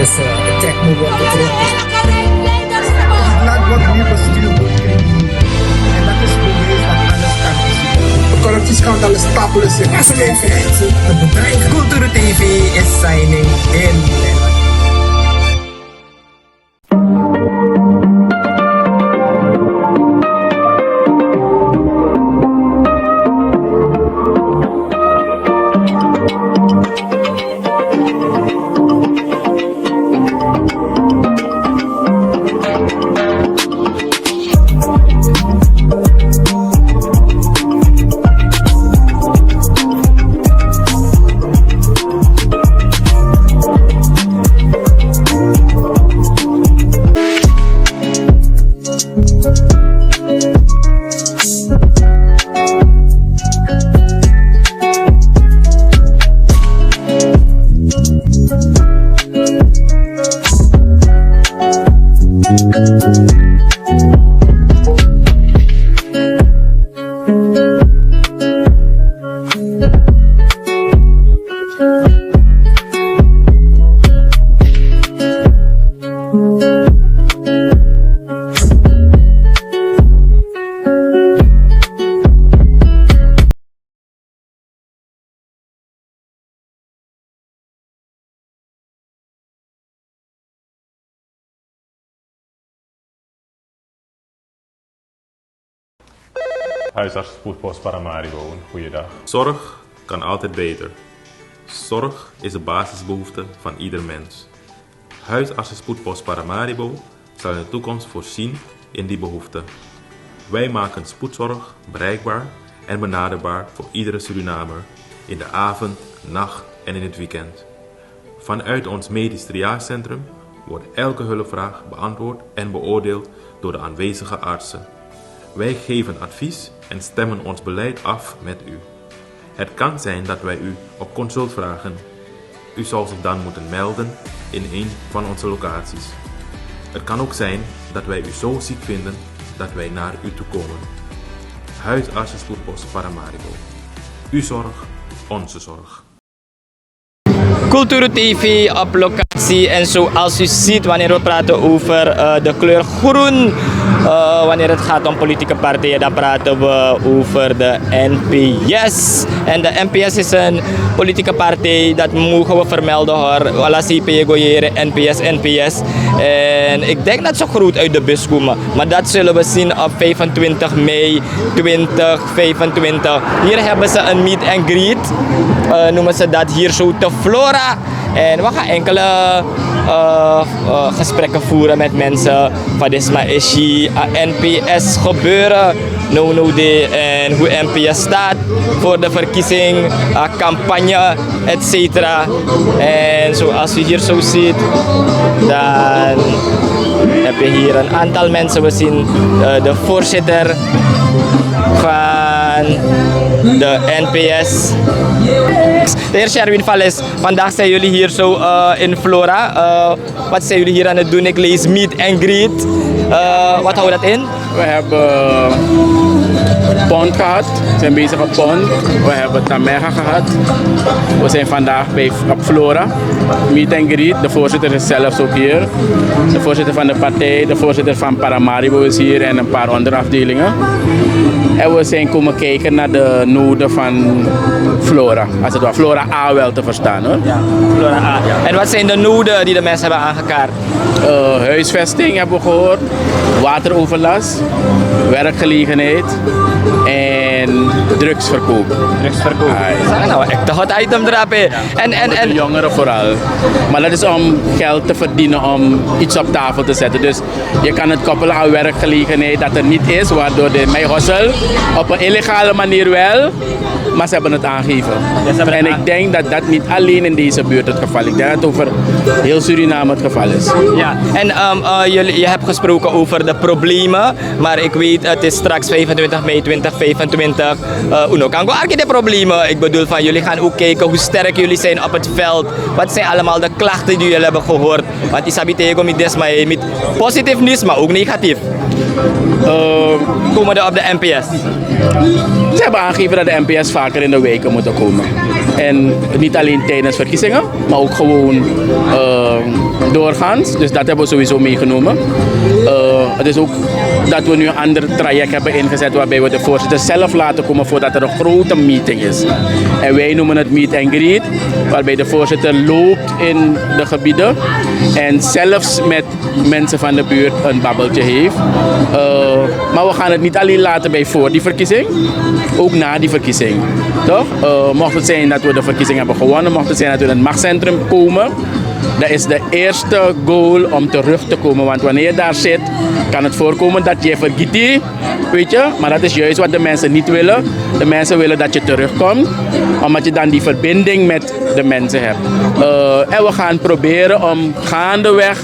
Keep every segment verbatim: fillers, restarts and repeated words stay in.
Check me, wat het erop. Het land wordt nu bestuurd door criminelen. En dat is bewijs dat alles kan gebeuren. Corruptieskandaal is stapelen. Excellentie, het bedrijf Cultuur T V is signing in. Huisartsenspoedpost Paramaribo, een goede dag. Zorg kan altijd beter. Zorg is de basisbehoefte van ieder mens. Huisartsenspoedpost Paramaribo zal in de toekomst voorzien in die behoefte. Wij maken spoedzorg bereikbaar en benaderbaar voor iedere Surinamer in de avond, nacht en in het weekend. Vanuit ons medisch triagecentrum wordt elke hulpvraag beantwoord en beoordeeld door de aanwezige artsen. Wij geven advies en stemmen ons beleid af met u. Het kan zijn dat wij u op consult vragen. U zal zich dan moeten melden in een van onze locaties. Het kan ook zijn dat wij u zo ziek vinden dat wij naar u toe komen. Huisartsenspoedpost Paramaribo. Uw zorg, onze zorg. Cultuur T V op locatie. En zoals u ziet, wanneer we praten over eh, de kleur groen, eh, wanneer het gaat om politieke partijen, dan praten we over de N P S. En de N P S is een politieke partij, dat mogen we vermelden hoor. Ala C P goyeren, N P S, N P S. En ik denk dat ze groot uit de bus komen. Maar dat zullen we zien op vijfentwintig mei twintig vijfentwintig. Hier hebben ze een meet and greet. Eh, noemen ze dat hier zo te Flora. En we gaan enkele eh, eh, gesprekken voeren met mensen van dit is maar is hier, eh, N P S gebeuren. No, no, de, en hoe N P S staat voor de verkiezing, eh, campagne, et cetera. En zoals u hier zo ziet, dan heb je hier een aantal mensen. We zien eh, de voorzitter van de N P S. De heer Sherwin Valles, vandaag zijn jullie hier zo eh, in Flora. Eh, wat zijn jullie hier aan het doen? Ik lees meet and greet. Eh, wat houdt dat in? We hebben Pond gehad, we zijn bezig op Pond. We hebben Tamega gehad. We zijn vandaag bij, op Flora. Meet and greet, de voorzitter is zelfs ook hier. De voorzitter van de partij, de voorzitter van Paramaribo is hier en een paar onderafdelingen. En we zijn komen kijken naar de noden van Flora. Als het ware, Flora A wel te verstaan hoor. Ja, Flora A. En wat zijn de noden die de mensen hebben aangekaart? Eh, huisvesting hebben we gehoord, wateroverlast, werkgelegenheid en drugsverkoop. Drugsverkoop. Ah, ja. Dat is nou echt een hot item drape. Ja. En, en, en de jongeren vooral. Maar dat is om geld te verdienen om iets op tafel te zetten. Dus je kan het koppelen aan werkgelegenheid dat er niet is, waardoor de mij hossel op een illegale manier wel. Maar ze hebben het aangegeven. Ja, ze hebben het aangegeven. En ik denk dat dat niet alleen in deze buurt het geval is. Ik denk dat het over heel Suriname het geval is. Ja, en ehm, eh, jullie, je hebt gesproken over de problemen. Maar ik weet, het is straks vijfentwintig mei twintig vijfentwintig. Eh, u no kan go arki de problemen. Ik bedoel, van jullie gaan ook kijken hoe sterk jullie zijn op het veld. Wat zijn allemaal de klachten die jullie hebben gehoord? Want isabi tego mi desma, eh, mi positief nieuws, maar ook negatief. Eh, Komende op de N P S. Ze hebben aangegeven dat de N P S vaker in de wijken moeten komen. En niet alleen tijdens verkiezingen, maar ook gewoon eh, doorgaans. Dus dat hebben we sowieso meegenomen. Eh, het is ook dat we nu een ander traject hebben ingezet waarbij we de voorzitter zelf laten komen voordat er een grote meeting is. En wij noemen het meet and greet, waarbij de voorzitter loopt in de gebieden en zelfs met mensen van de buurt een babbeltje heeft. Eh, maar we gaan het niet alleen laten bij voor die verkiezing, ook na die verkiezing. Toch? Eh, mocht het zijn dat we de verkiezing hebben gewonnen, mocht het zijn dat we in het machtscentrum komen, dan is de eerste goal om terug te komen. Want wanneer je daar zit, kan het voorkomen dat je vergiet, weet je. Maar dat is juist wat de mensen niet willen. De mensen willen dat je terugkomt, omdat je dan die verbinding met de mensen hebt. Eh, en we gaan proberen om gaandeweg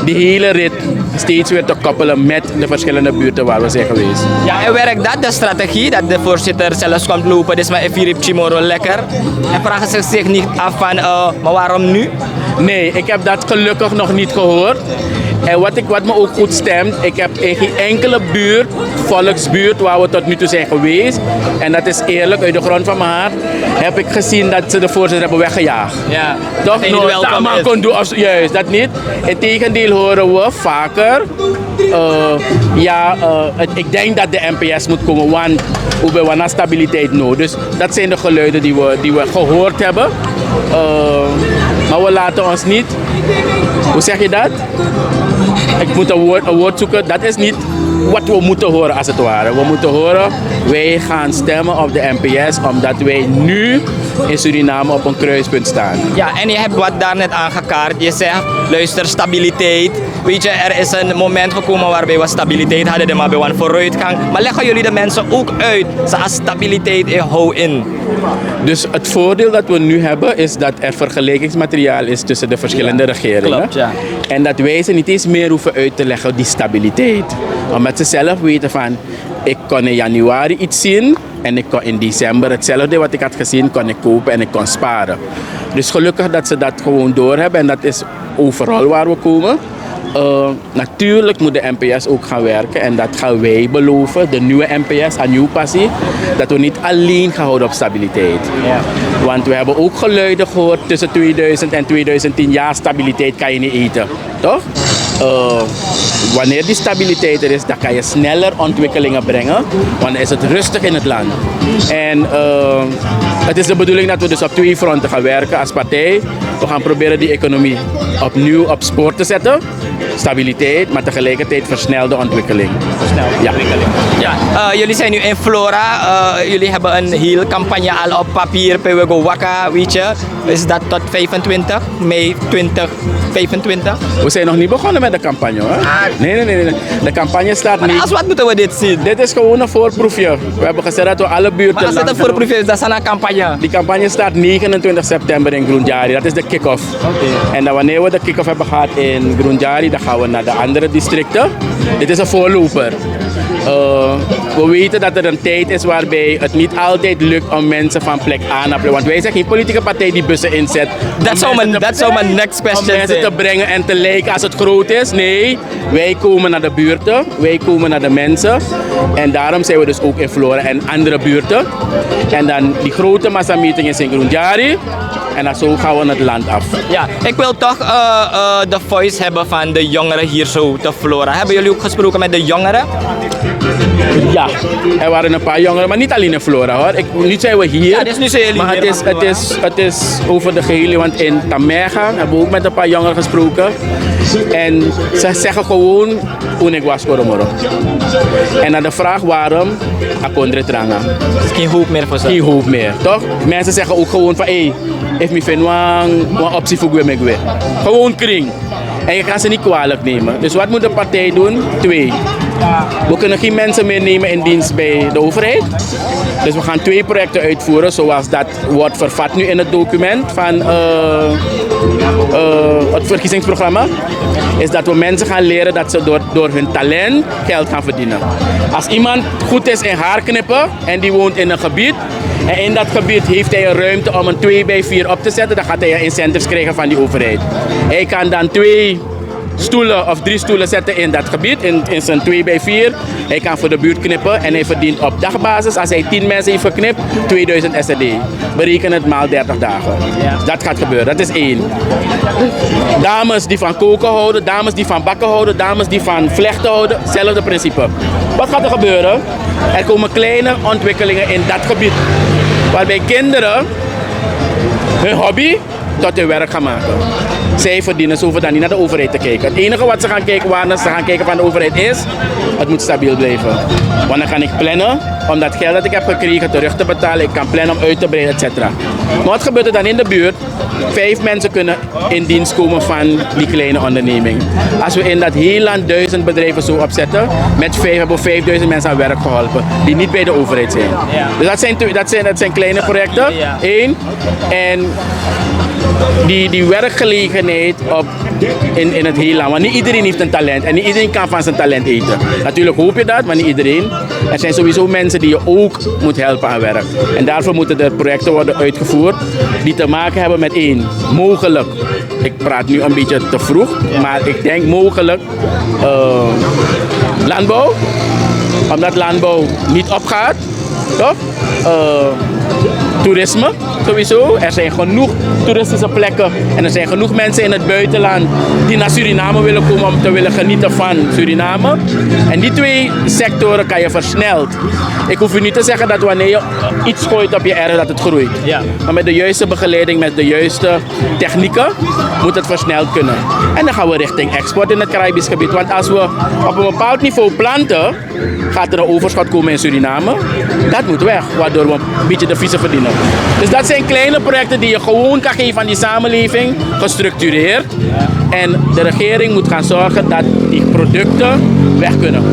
die hele rit steeds weer te koppelen met de verschillende buurten waar we zijn geweest. Ja, en werkt dat, de strategie, dat de voorzitter zelfs komt lopen, dus maar even hier Chimoro lekker? En vragen ze zich niet af van, eh, maar waarom nu? Nee, ik heb dat gelukkig nog niet gehoord. En wat, ik, wat me ook goed stemt, ik heb in geen enkele buurt, volksbuurt, waar we tot nu toe zijn geweest, en dat is eerlijk uit de grond van mijn hart, heb ik gezien dat ze de voorzitter hebben weggejaagd. Ja. Toch? Dat hij niet welkom is. Kon doen of juist dat niet. Integendeel horen we vaker. Eh, ja, eh, het- ik denk dat de N P S moet komen, want we hebben stabiliteit nodig. Dus dat zijn de geluiden die we, die we gehoord hebben. Eh, maar we laten ons niet, hoe zeg je dat? Ik moet een woord, een woord zoeken. Dat is niet wat we moeten horen, als het ware. We moeten horen, wij gaan stemmen op de N P S, omdat wij nu in Suriname op een kruispunt staan. Ja, en je hebt wat daarnet aangekaart. Je zegt, luister, stabiliteit. Weet je, er is een moment gekomen waarbij we stabiliteit hadden, maar we hadden vooruitgang. Maar leggen jullie de mensen ook uit, zoals stabiliteit in, hou in? Dus het voordeel dat we nu hebben is dat er vergelijkingsmateriaal is tussen de verschillende, ja, regeringen. Klopt, ja. En dat wij ze niet eens meer hoeven uit te leggen, die stabiliteit. Omdat ze zelf weten van, ik kon in januari iets zien en ik kon in december hetzelfde wat ik had gezien, kon ik kopen en ik kon sparen. Dus gelukkig dat ze dat gewoon doorhebben en dat is overal waar we komen. Eh, natuurlijk moet de N P S ook gaan werken en dat gaan wij beloven. De nieuwe N P S, haar nieuw passie, dat we niet alleen gaan houden op stabiliteit. Ja. Want we hebben ook geluiden gehoord tussen tweeduizend en tweeduizend tien, ja, stabiliteit kan je niet eten. Toch? Eh, wanneer die stabiliteit er is, dan kan je sneller ontwikkelingen brengen. Want dan is het rustig in het land. En eh, het is de bedoeling dat we dus op twee fronten gaan werken als partij. We gaan proberen die economie opnieuw op spoor te zetten. Stabiliteit, maar tegelijkertijd versnelde ontwikkeling. Versnelde ontwikkeling. Ja, eh, jullie zijn nu in Flora. Eh, jullie hebben een heel campagne al op papier, Pewego Waka, weet je. Is dat tot vijfentwintig mei twintig vijfentwintig? We zijn nog niet begonnen met de campagne, hoor. Ah. Nee, nee, nee, nee. De campagne start niet. Maar als wat moeten we dit zien? Dit is gewoon een voorproefje. We hebben gezegd dat we alle buurten. Maar als het een voorproefje is, dat is een campagne. Die campagne start negenentwintig september in Grundjari. Dat is de kick-off. Oké. En dan wanneer we de kick-off hebben gehad in Grundjari, dan gaan we naar de andere districten. Dit is een voorloper. Eh, we weten dat er een tijd is waarbij het niet altijd lukt om mensen van plek A naar plek. Want wij zijn geen politieke partij die bussen inzet. Dat zou mijn next question zijn. Om mensen te brengen en te lijken als het groot is. Nee, wij komen naar de buurten. Wij komen naar de mensen. En daarom zijn we dus ook in Flora en andere buurten. En dan die grote massameting is in Grundjari. En dan zo gaan we het land af. Ja, ik wil toch eh, eh, de voice hebben van de jongeren hier zo te Flora. Hebben jullie ook gesproken met de jongeren? Ja, er waren een paar jongeren, maar niet alleen in Flora, hoor. Ik, nu zijn we hier. Ja, dus nu zijn jullie hier. Maar het is, het is, het is over de gehele, want in Tamega hebben we ook met een paar jongeren gesproken. En ze zeggen gewoon, un no e go na skoro moro. En dan de vraag waarom, a kondre tranga. Geen hoop meer voor ze. Geen hoop meer, toch? Mensen zeggen ook gewoon van, hé, efu mi feni wan optie fu gwe, mi e gwe. Gewoon kring. En je kan ze niet kwalijk nemen. Dus wat moet de partij doen? Twee. We kunnen geen mensen meer nemen in dienst bij de overheid. Dus we gaan twee projecten uitvoeren, zoals dat wordt vervat nu in het document van eh, eh, het verkiezingsprogramma. Is dat we mensen gaan leren dat ze door, door hun talent geld gaan verdienen. Als iemand goed is in haarknippen en die woont in een gebied, en in dat gebied heeft hij een ruimte om een twee bij vier op te zetten, dan gaat hij een incentives krijgen van die overheid. Hij kan dan twee stoelen of drie stoelen zetten in dat gebied, in, in zijn twee bij vier. Hij kan voor de buurt knippen en hij verdient op dagbasis, als hij tien mensen heeft geknipt, tweeduizend S R D. Bereken het maal dertig dagen. Ja. Dat gaat gebeuren, dat is één. Dames die van koken houden, dames die van bakken houden, dames die van vlechten houden, hetzelfde principe. Wat gaat er gebeuren? Er komen kleine ontwikkelingen in dat gebied, waarbij kinderen hun hobby tot hun werk gaan maken. Zij verdienen, ze hoeven dan niet naar de overheid te kijken. Het enige wat ze gaan kijken, waar ze gaan kijken van de overheid is, het moet stabiel blijven. Want dan kan ik plannen om dat geld dat ik heb gekregen terug te betalen. Ik kan plannen om uit te breiden, et cetera. Maar wat gebeurt er dan in de buurt? Vijf mensen kunnen in dienst komen van die kleine onderneming. Als we in dat heel land duizend bedrijven zo opzetten, met vijf hebben we vijfduizend mensen aan werk geholpen die niet bij de overheid zijn. Ja. Dus dat zijn, twee- dat zijn, dat zijn kleine projecten. Ja. Eén. En die, die werkgelegenheid op, in, in het hele land. Want niet iedereen heeft een talent en niet iedereen kan van zijn talent eten. Natuurlijk hoop je dat, maar niet iedereen. Er zijn sowieso mensen die je ook moet helpen aan werk. En daarvoor moeten er projecten worden uitgevoerd die te maken hebben met één, mogelijk, ik praat nu een beetje te vroeg, maar ik denk mogelijk eh, landbouw, omdat landbouw niet opgaat, toch? Eh, toerisme, sowieso. Er zijn genoeg toeristische plekken en er zijn genoeg mensen in het buitenland die naar Suriname willen komen om te willen genieten van Suriname. En die twee sectoren kan je versneld. Ik hoef u niet te zeggen dat wanneer je iets gooit op je erf, dat het groeit. Ja. Maar met de juiste begeleiding, met de juiste technieken, moet het versneld kunnen. En dan gaan we richting export in het Caribisch gebied. Want als we op een bepaald niveau planten, gaat er een overschot komen in Suriname. Dat moet weg, waardoor we een beetje de vissen verdienen. Dus dat zijn kleine projecten die je gewoon kan geven aan die samenleving, gestructureerd. En de regering moet gaan zorgen dat die producten weg kunnen.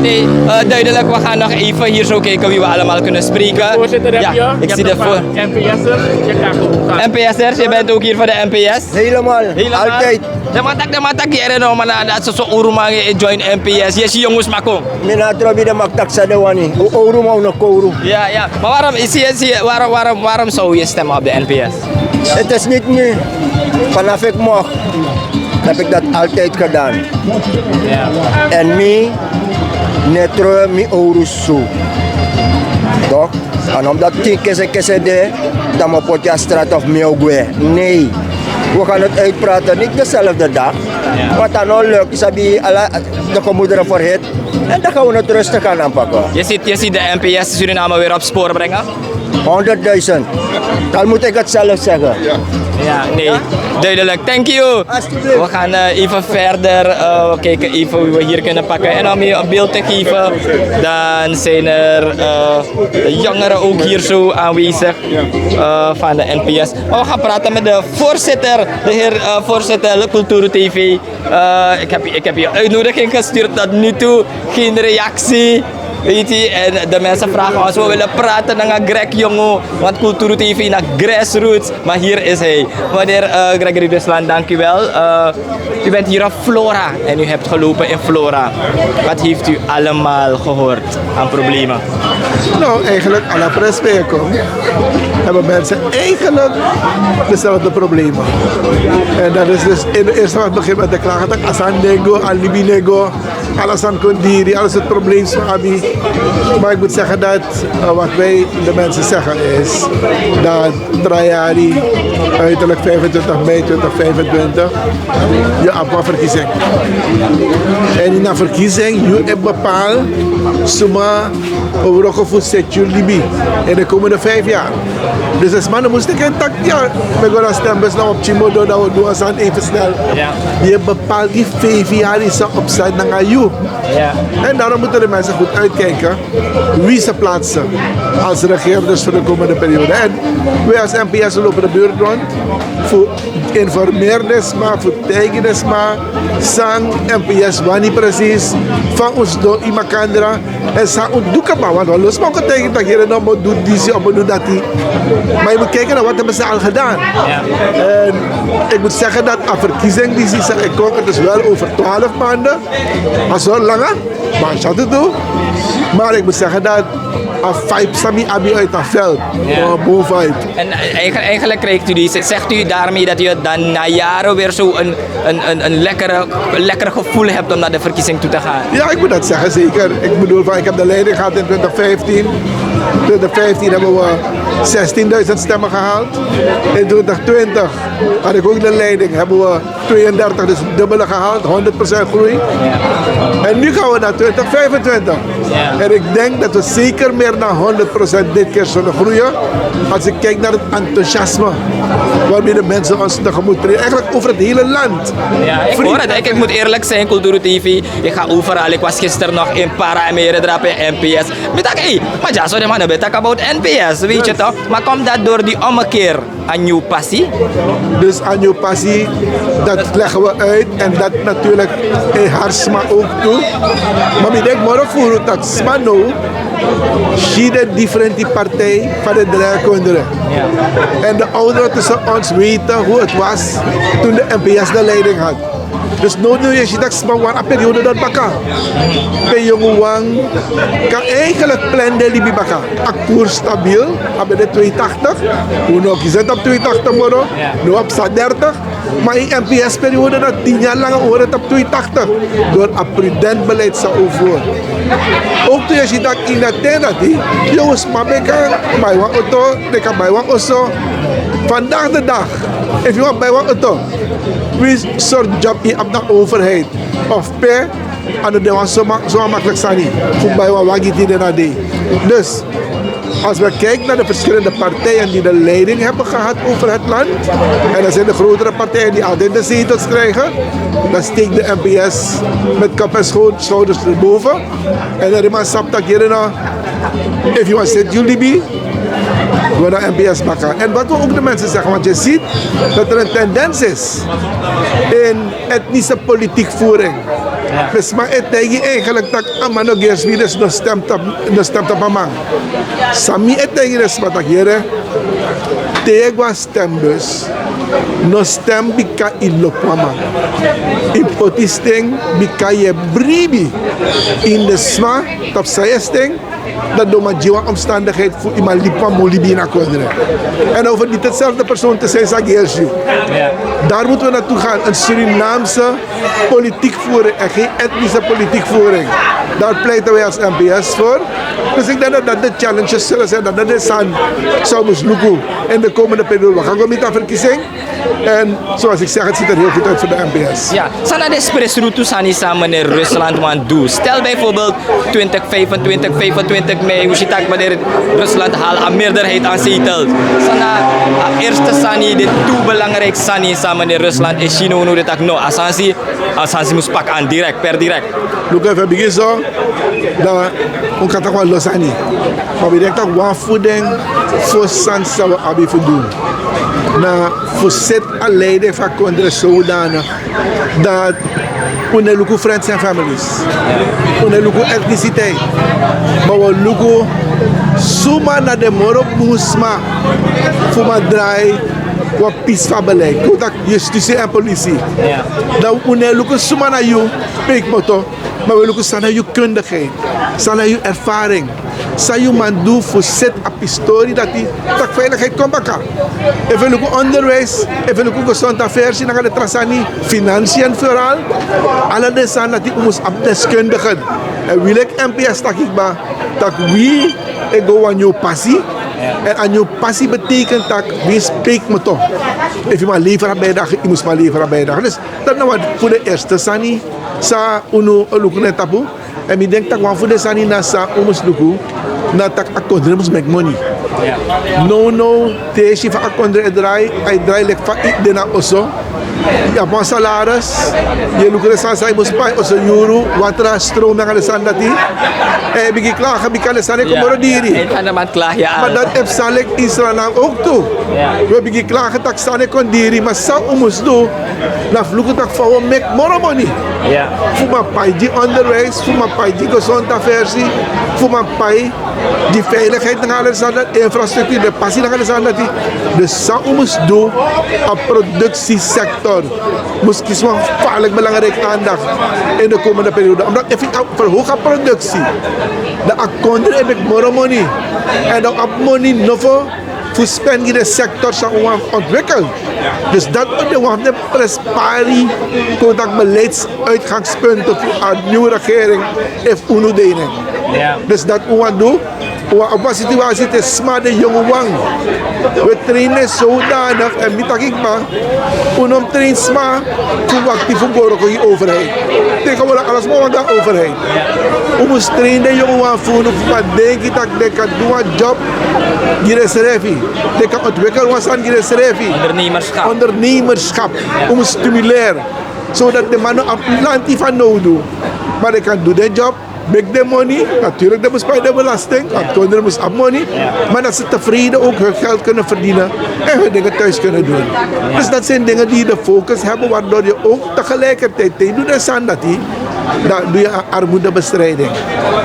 Nee, eh, duidelijk. We gaan nog even hier zo kijken wie we allemaal kunnen spreken. Voorzitter, heb je? Ja, ik zie de voor- N P S'ers, je kan gewoon gaan. N P S'ers, je bent ook hier voor de N P S? Helemaal. Helemaal? Altijd. De matak, de matak, hier en man, dat is zo urumang, je join N P S. Je ziet jongens maken. Mi na trobi de maktak sa de wani. U oru ma u no koru. Ja, ja. Maar waarom, is je, is je, waarom, waarom, waarom zou je stemmen op de N P S? Het is niet nu. Vanaf ik mocht, heb ik dat altijd gedaan. Ja. En mi, netro, mi oru su. Toch? En omdat tien kese kese de, dan mi poti a straat of mi o gwe. Nee. We gaan het uitpraten, niet dezelfde dag. Ja. Wat dan nou leuk, sabi, ala de gemoederen verhit. En dan gaan we het rustig gaan aanpakken. Je ziet, je ziet de N P S Suriname weer op sporen brengen? Honderdduizend. Dan moet ik het zelf zeggen. Ja, nee. Duidelijk. Thank you. Alsjeblieft. We gaan eh, even verder eh, kijken even wie we hier kunnen pakken. En om je een beeld te geven, dan zijn er eh, de jongeren ook hier zo aanwezig eh, van de N P S. Maar we gaan praten met de voorzitter, de heer eh, voorzitter, Culturu T V. Eh, ik, heb, ik heb je uitnodiging gestuurd, tot nu toe geen reactie. Weet je, en de mensen vragen ons, we willen praten met Greg Jongo, want Culturu T V naar grassroots, maar hier is hij. Meneer eh, Gregory Rusland, dank u wel. Eh, u bent hier op Flora en u hebt gelopen in Flora. Wat heeft u allemaal gehoord aan problemen? Nou, eigenlijk, à la prespeko hebben mensen eigenlijk dezelfde problemen. En dat is dus in het eerste wat begint met de klagen, dat asan nego, alibi nego, alles aan kon diri, alles het probleem swabi. Maar ik moet zeggen dat eh, wat wij de mensen zeggen is dat drie jaar, uiterlijk vijfentwintig mei twintig vijfentwintig, je hebt een verkiezing. En in een verkiezing, je hebt bepaald suma overal gevoel zet je libi in de komende vijf jaar. Dus als mannen moesten kijken, tak, ja, we gaan naar stembus, naar op Chimodo, dat we doen als aan even snel. Ja. Je hebt bepaald die vijf jaar is opzet naar you. Ja. En daarom moeten de mensen goed uitkijken wie ze plaatsen als regeerders voor de komende periode. En wij als N P S lopen de buurt rond, voor informeer de sma, voor tijgen de sma, san N P S wani precies, van ons door Imakandra. En san un du kaba, want we lossen ook tegen dat hier en dan moet doen die, of moet doen dat die. Maar je moet kijken naar wat hebben ze al gedaan. Ja. En ik moet zeggen dat aan verkiezing die ze, ik kom, het is wel over twaalf maanden. Maar zo langer, maar zat het doen. Maar ik moet zeggen dat a vibe san mi abi uit a veld. Een boel vibe. En eigenlijk krijgt u die, zegt u daarmee dat u het dan na jaren weer zo een, een, een, een lekkere, lekker gevoel hebt om naar de verkiezing toe te gaan? Ja, ik moet dat zeggen, zeker. Ik bedoel, van, ik heb de leiding gehad in twintig vijftien. Twintig vijftien hebben we zestienduizend stemmen gehaald. In twintig twintig had ik ook de leiding, hebben we tweeëndertig, dus dubbele gehaald, honderd procent groei. En nu gaan we naar twintig vijfentwintig. En ik denk dat we zeker meer dan honderd procent dit keer zullen groeien. Als ik kijk naar het enthousiasme waarmee de mensen ons tegemoet treden, eigenlijk over het hele land. Ja, ik hoor het. Ik, ik moet eerlijk zijn, Kulturu T V, ik ga overal. Ik was gisteren nog in Para en meer drapen in N P S. Maar ik dacht, hey, maar ja, zo de mannen, we talk about N P S, weet je toch? Maar komt dat door die ommekeer? A nyun pasi. Dus a nyun pasi, dat leggen we uit. En dat natuurlijk in hart sma ook toe. Maar mi denk moro furu dat sma no si de differenti partij van de drie kondre. En de ouderen tussen ons weten hoe het was toen de N P S de leiding had. Dus no, no, yu e si tak' sma wani a periode dati baka. Pe yongu wan kan eigenlijk plan den libi baka. A koers stabiel, a ben de tweetachtig. Un no kisi en tapu tweetachtig moro. No, a psa dertig. Ma ini N P S periode dati, tin yari langa un hori en tapu tweetachtig. Door a prudent beleid san un furu. Ook tu yu e si tak' ini a ten dati, yongu sma ben kan bai wan oto, den kan bai wan oso. Vandaag de dag, efu yu wani bai wan oto, winsi sortu job yu abi na overheid, of pe, a no de wan soma, soma makkelijk sani fu bai wan wagi tide na dei. Dus als we kijken naar de verschillende partijen die de leiding hebben gehad over het land, en dat zijn de grotere partijen die altijd de zetels krijgen, dan steekt de N P S met kop en scho-, schouders erboven. En dan de man sabi tak' yere no, efu yu wani seti yu libi, go na N P S baka. En wat we ook de mensen zeggen, want je ziet dat er een tendens is in etnische politiekvoering. Dus sma e taigi eigenlijk tak' a man no gersi, dus no stem tapu, no stem tapu a man. San mi e taigi den sma tak' yere, te yu e go na stembus, no stem bika yu lobi wan man. Yu poti sten bika yu e bribi ini den sma tapu san yu e sten. Dan den man gi wan omstandigheid fu yu man libi wan bun libi ini a kondre. En over niet hetzelfde persoon te zijn san gersi yu. Daar moeten we naartoe gaan. Een Surinaamse politiekvoering en geen etnische politiekvoering. Daar pleiten wij als N P S voor. Dus ik denk dat dat de challenges zullen zijn, dat dat de sani san un mus luku in de komende periode. We gaan go miti a verkiezing. En zoals ik zeg, het ziet er heel goed uit voor de N P S. Ja, san na den spres rutu sani san meneer Rusland wani du? Stel bijvoorbeeld twintig vijfentwintig, vijfentwintig mei, un si tak' meneer Rusland hali a meerderheid aan zetels. San na a eerste sani, den tu belangrijk sani san meneer Rusland e si now, no, den taki no, a sani, a sani mus pak aan direct, per direct. Luku, efu a bigin so, dan un kan taki wan lo sani. Ma mi denki tak' wan fu den fosi sani san un abi fu du na fu seti a leiding fu a kondre zodanig dat un no e luku friends en families. Un no e luku etniciteit. Ma un o luku suma na den moro bun sma fu man drai wan pisi fu a beleid. Kon un taki justisi en polisi. Dan un no e luku suma na yu, pe yu kmoto. Ma un e luku san na yu kundigheid, san na yu ervaring, san yu man du fu seti a pistori dati, tak' veiligheid kon baka. Efu yu luku onderwijs, efu yu luku gezondheidsversie nanga den tra sani, financiën vooral, ala den sani dati un mus abi deskundigen. En wi leki N P S taki kba, tak' wi e go wan nyun pasi. En a nyun pasi betekent tak' wi e speki moto. Efu yu man lever a bijdrage, yu mus man lever a bijdrage. Dus dati na wan fu den eerste sani san unu o luku na en tapu. En mi denki tak' wan fu den sani na san un mus luku, na tak' a kondre mus meki moni. Nownow te yu e si fa a kondre e drai, a e drai leki fa yu de na oso. Yu abi wan salaris, yu e luku den sani san yu mus pai, oso yuru, watra, stroom nanga den sani dati. En yu e bigin klage bika den sani e kon moro diri. Ma dati e psa leki ini Sranan ook tu. Wi e bigin klage tak' sani e kon diri, ma san un mus du, na fu luku tak' fa un o meki moro moni. Fu man pai gi onderwijs, fu man pai gi gezondheidsversie, fu man pai Di veiligheid nanga ala den sani dati, infrastructuur, den pasi nanga den sani dati. Dus san un mus du, a produksisektor mus kisi wan gevaarlijk belangrijk aandacht in de komende periode, omdat efu yu verhoog a productie, dan a kondre e meki moro moni, en dan abi moni nofo fu spen gi den sektor san un wani ontwikkel. Dus dati o de wan fu den prenspari, kon taki, beleidsuitgangspunten fu a nieuwe regering, efu unu de ini en. Dus dati un wani du, un wani opo a situatie te sma, den yongu wan, wi e train den zodanig, en mi taki kba, un no mus train sma fu wakti fu go wroko gi overheid. Tegenwoordig ala sma wani go na overheid. Un mus train den yongu wan fu unu fu man denki taki den kan du wan job gi densrefi. Den kan ontwikkel wan sani gi densrefi. Ondernemerschap. Ondernemerschap. Un mus stimuleer, zodat den man no abi planti fanowdu, ma den kan du den job, meki den moni. Natuurlijk den mus pai den belasting, want kondre mus abi moni, maar dat ze tevreden ook hun geld kunnen verdienen en hun dingen thuis kunnen doen. Dus dat zijn dingen die de focus hebben, waardoor je ook tegelijkertijd te yu du den sani dati, dan du yu a armoedebestrijding.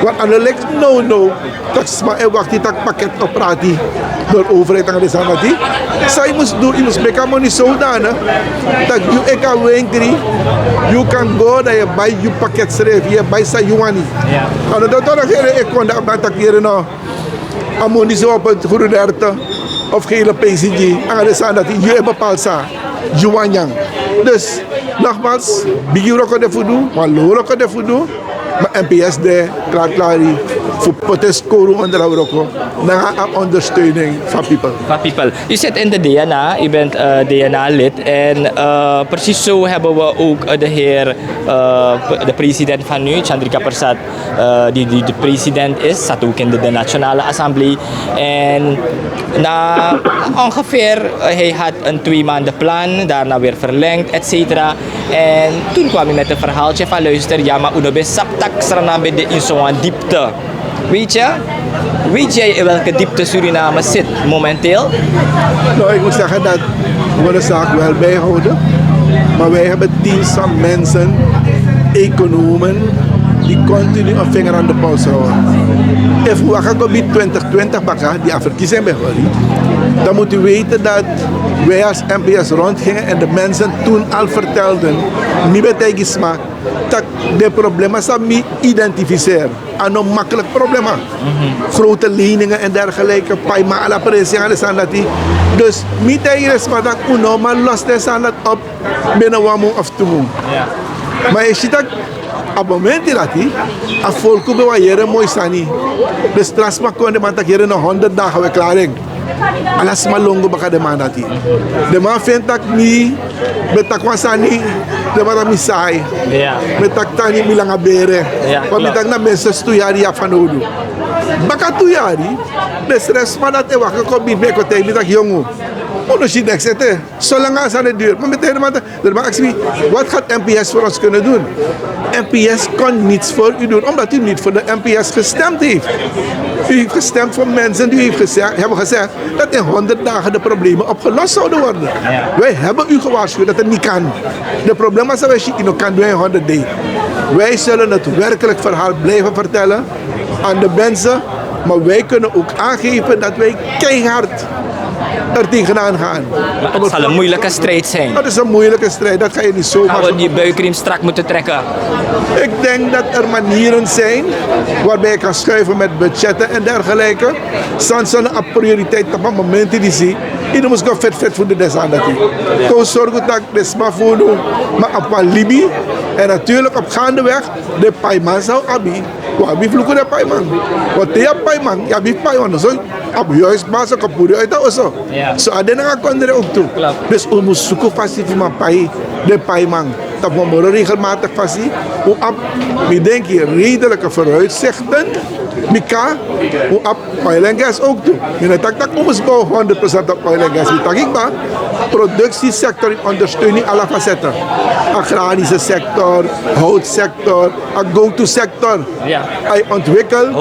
Want a no leki nownow, taki sma e wakti taki pakket o prati door overheid nanga den sani dati. San yu mus du, yu mus meki a moni zodanig taki yu e kan wenkri, yu kan go, dan yu e bai yu pakket srefi, yu e bai san yu wani. A no dati o regering e kon dan a taki yere no, a moni san wi opo, groenerte of gele pcg, nanga den sani dati yu e bepaal san yu wani nyan. Dus nogmaals, bigi wroko de fu du, wan lo wroko de fu du. Maar N P S de, klaar, klaar fu poti en skowru onder a wroko nanga a ondersteuning van people. Van people. U zit in de D N A, u bent eh, D N A-lid. En eh, precies zo hebben we ook eh, de heer, eh, de president van nu, Chandrika Persat, eh, die, die de president is, zat ook in de, de Nationale Assemblee. En na ongeveer, eh, hij had een twee maanden plan, daarna weer verlengd, et cetera. En toen kwam hij met een verhaaltje van: luister, ya, ma un no ben sabi taki Sranan ben de in zo'n diepte. Weet je, weet jij in welke diepte Suriname zit momenteel? Nou, ik moet zeggen dat we de zaak wel bijhouden. Maar wij hebben teams van mensen, economen, die continu een vinger aan de pols houden. Efu un waka go gi twintig twintig baka, di a verkiezing ben hori, dan moet u weten dat wij als N P S rondgingen en de mensen toen al vertelden, mi ben taigi sma taki den problema san mi identifiseer, a no makkelijk problema. Grote leningen en dergelijke, paiman, ala presi nanga den sani dati. Dus mi taigi den sma taki un no man los den sani dati op binnen wan mun of tu mun. Maar yu e si taki a momenti dati, a folku ben wani yere moi sani. Dus tra sma kon, den man taki yere, na honderd dagen wi e klari en. Ala sma lon go baka den man dati. Den man feni taki mi ben taki wan sani, den man taki mi sai. Mi ben taki sani, mi langa bere. Want mi taki na minstens tu yari yu abi fanowdu. Baka tu yari, den srefi sma dati e waka kon miti mi, e kon taigi mi taki yongu, un no si neks ete. Solanga a sani e duru. Ma mi taigi den man taki, den man aksi mi: wat gaat N P S voor ons kunnen doen? N P S kan niets voor u doen, omdat u niet voor de N P S gestemd heeft. U heeft gestemd voor mensen die u heeft gezegd, hebben gezegd dat in honderd dagen de problemen opgelost zouden worden. Wij hebben u gewaarschuwd dat het niet kan. De problemen san wi e si, yu no kan du en in honderd dei. Wij zullen het werkelijk verhaal blijven vertellen aan de mensen, maar wij kunnen ook aangeven dat wij keihard er tegenaan gaan. Maar het zal een moeilijke strijd zijn. Dat is een moeilijke strijd, dat ga je niet zomaar. Gaan we die buikriem strak moeten trekken? Ik denk dat er manieren zijn waarbij je kan schuiven met budgetten en dergelijke. San, san na a prioriteit tapu a momenti disi. Yu no mus go feti feti fu du den sani dati. Kon sorgu taki den sma fu unu man abi wan libi. En natuurlijk op gaandeweg, den paiman san un abi, un abi fu luku den paiman. Want te yu abi paiman, yu abi fu paiman. So a mus yu huisbaas kon puru yu uit a oso. So a de nanga kondre ook tu. Dus un mus suku fasi fu man pai den paiman tapu wan moro regelmatig fasi. Un abi, mi denki, redelijke vooruitzichten. Bika un abi oil en gas ook tu. Mi no taki taki un mus bow honderd procent op oil en gas. Mi taki kba, productiesector yu ondersteun yu ala facetten. Agrarische sector, houtsector, a go-to sector. A yu ontwikkel.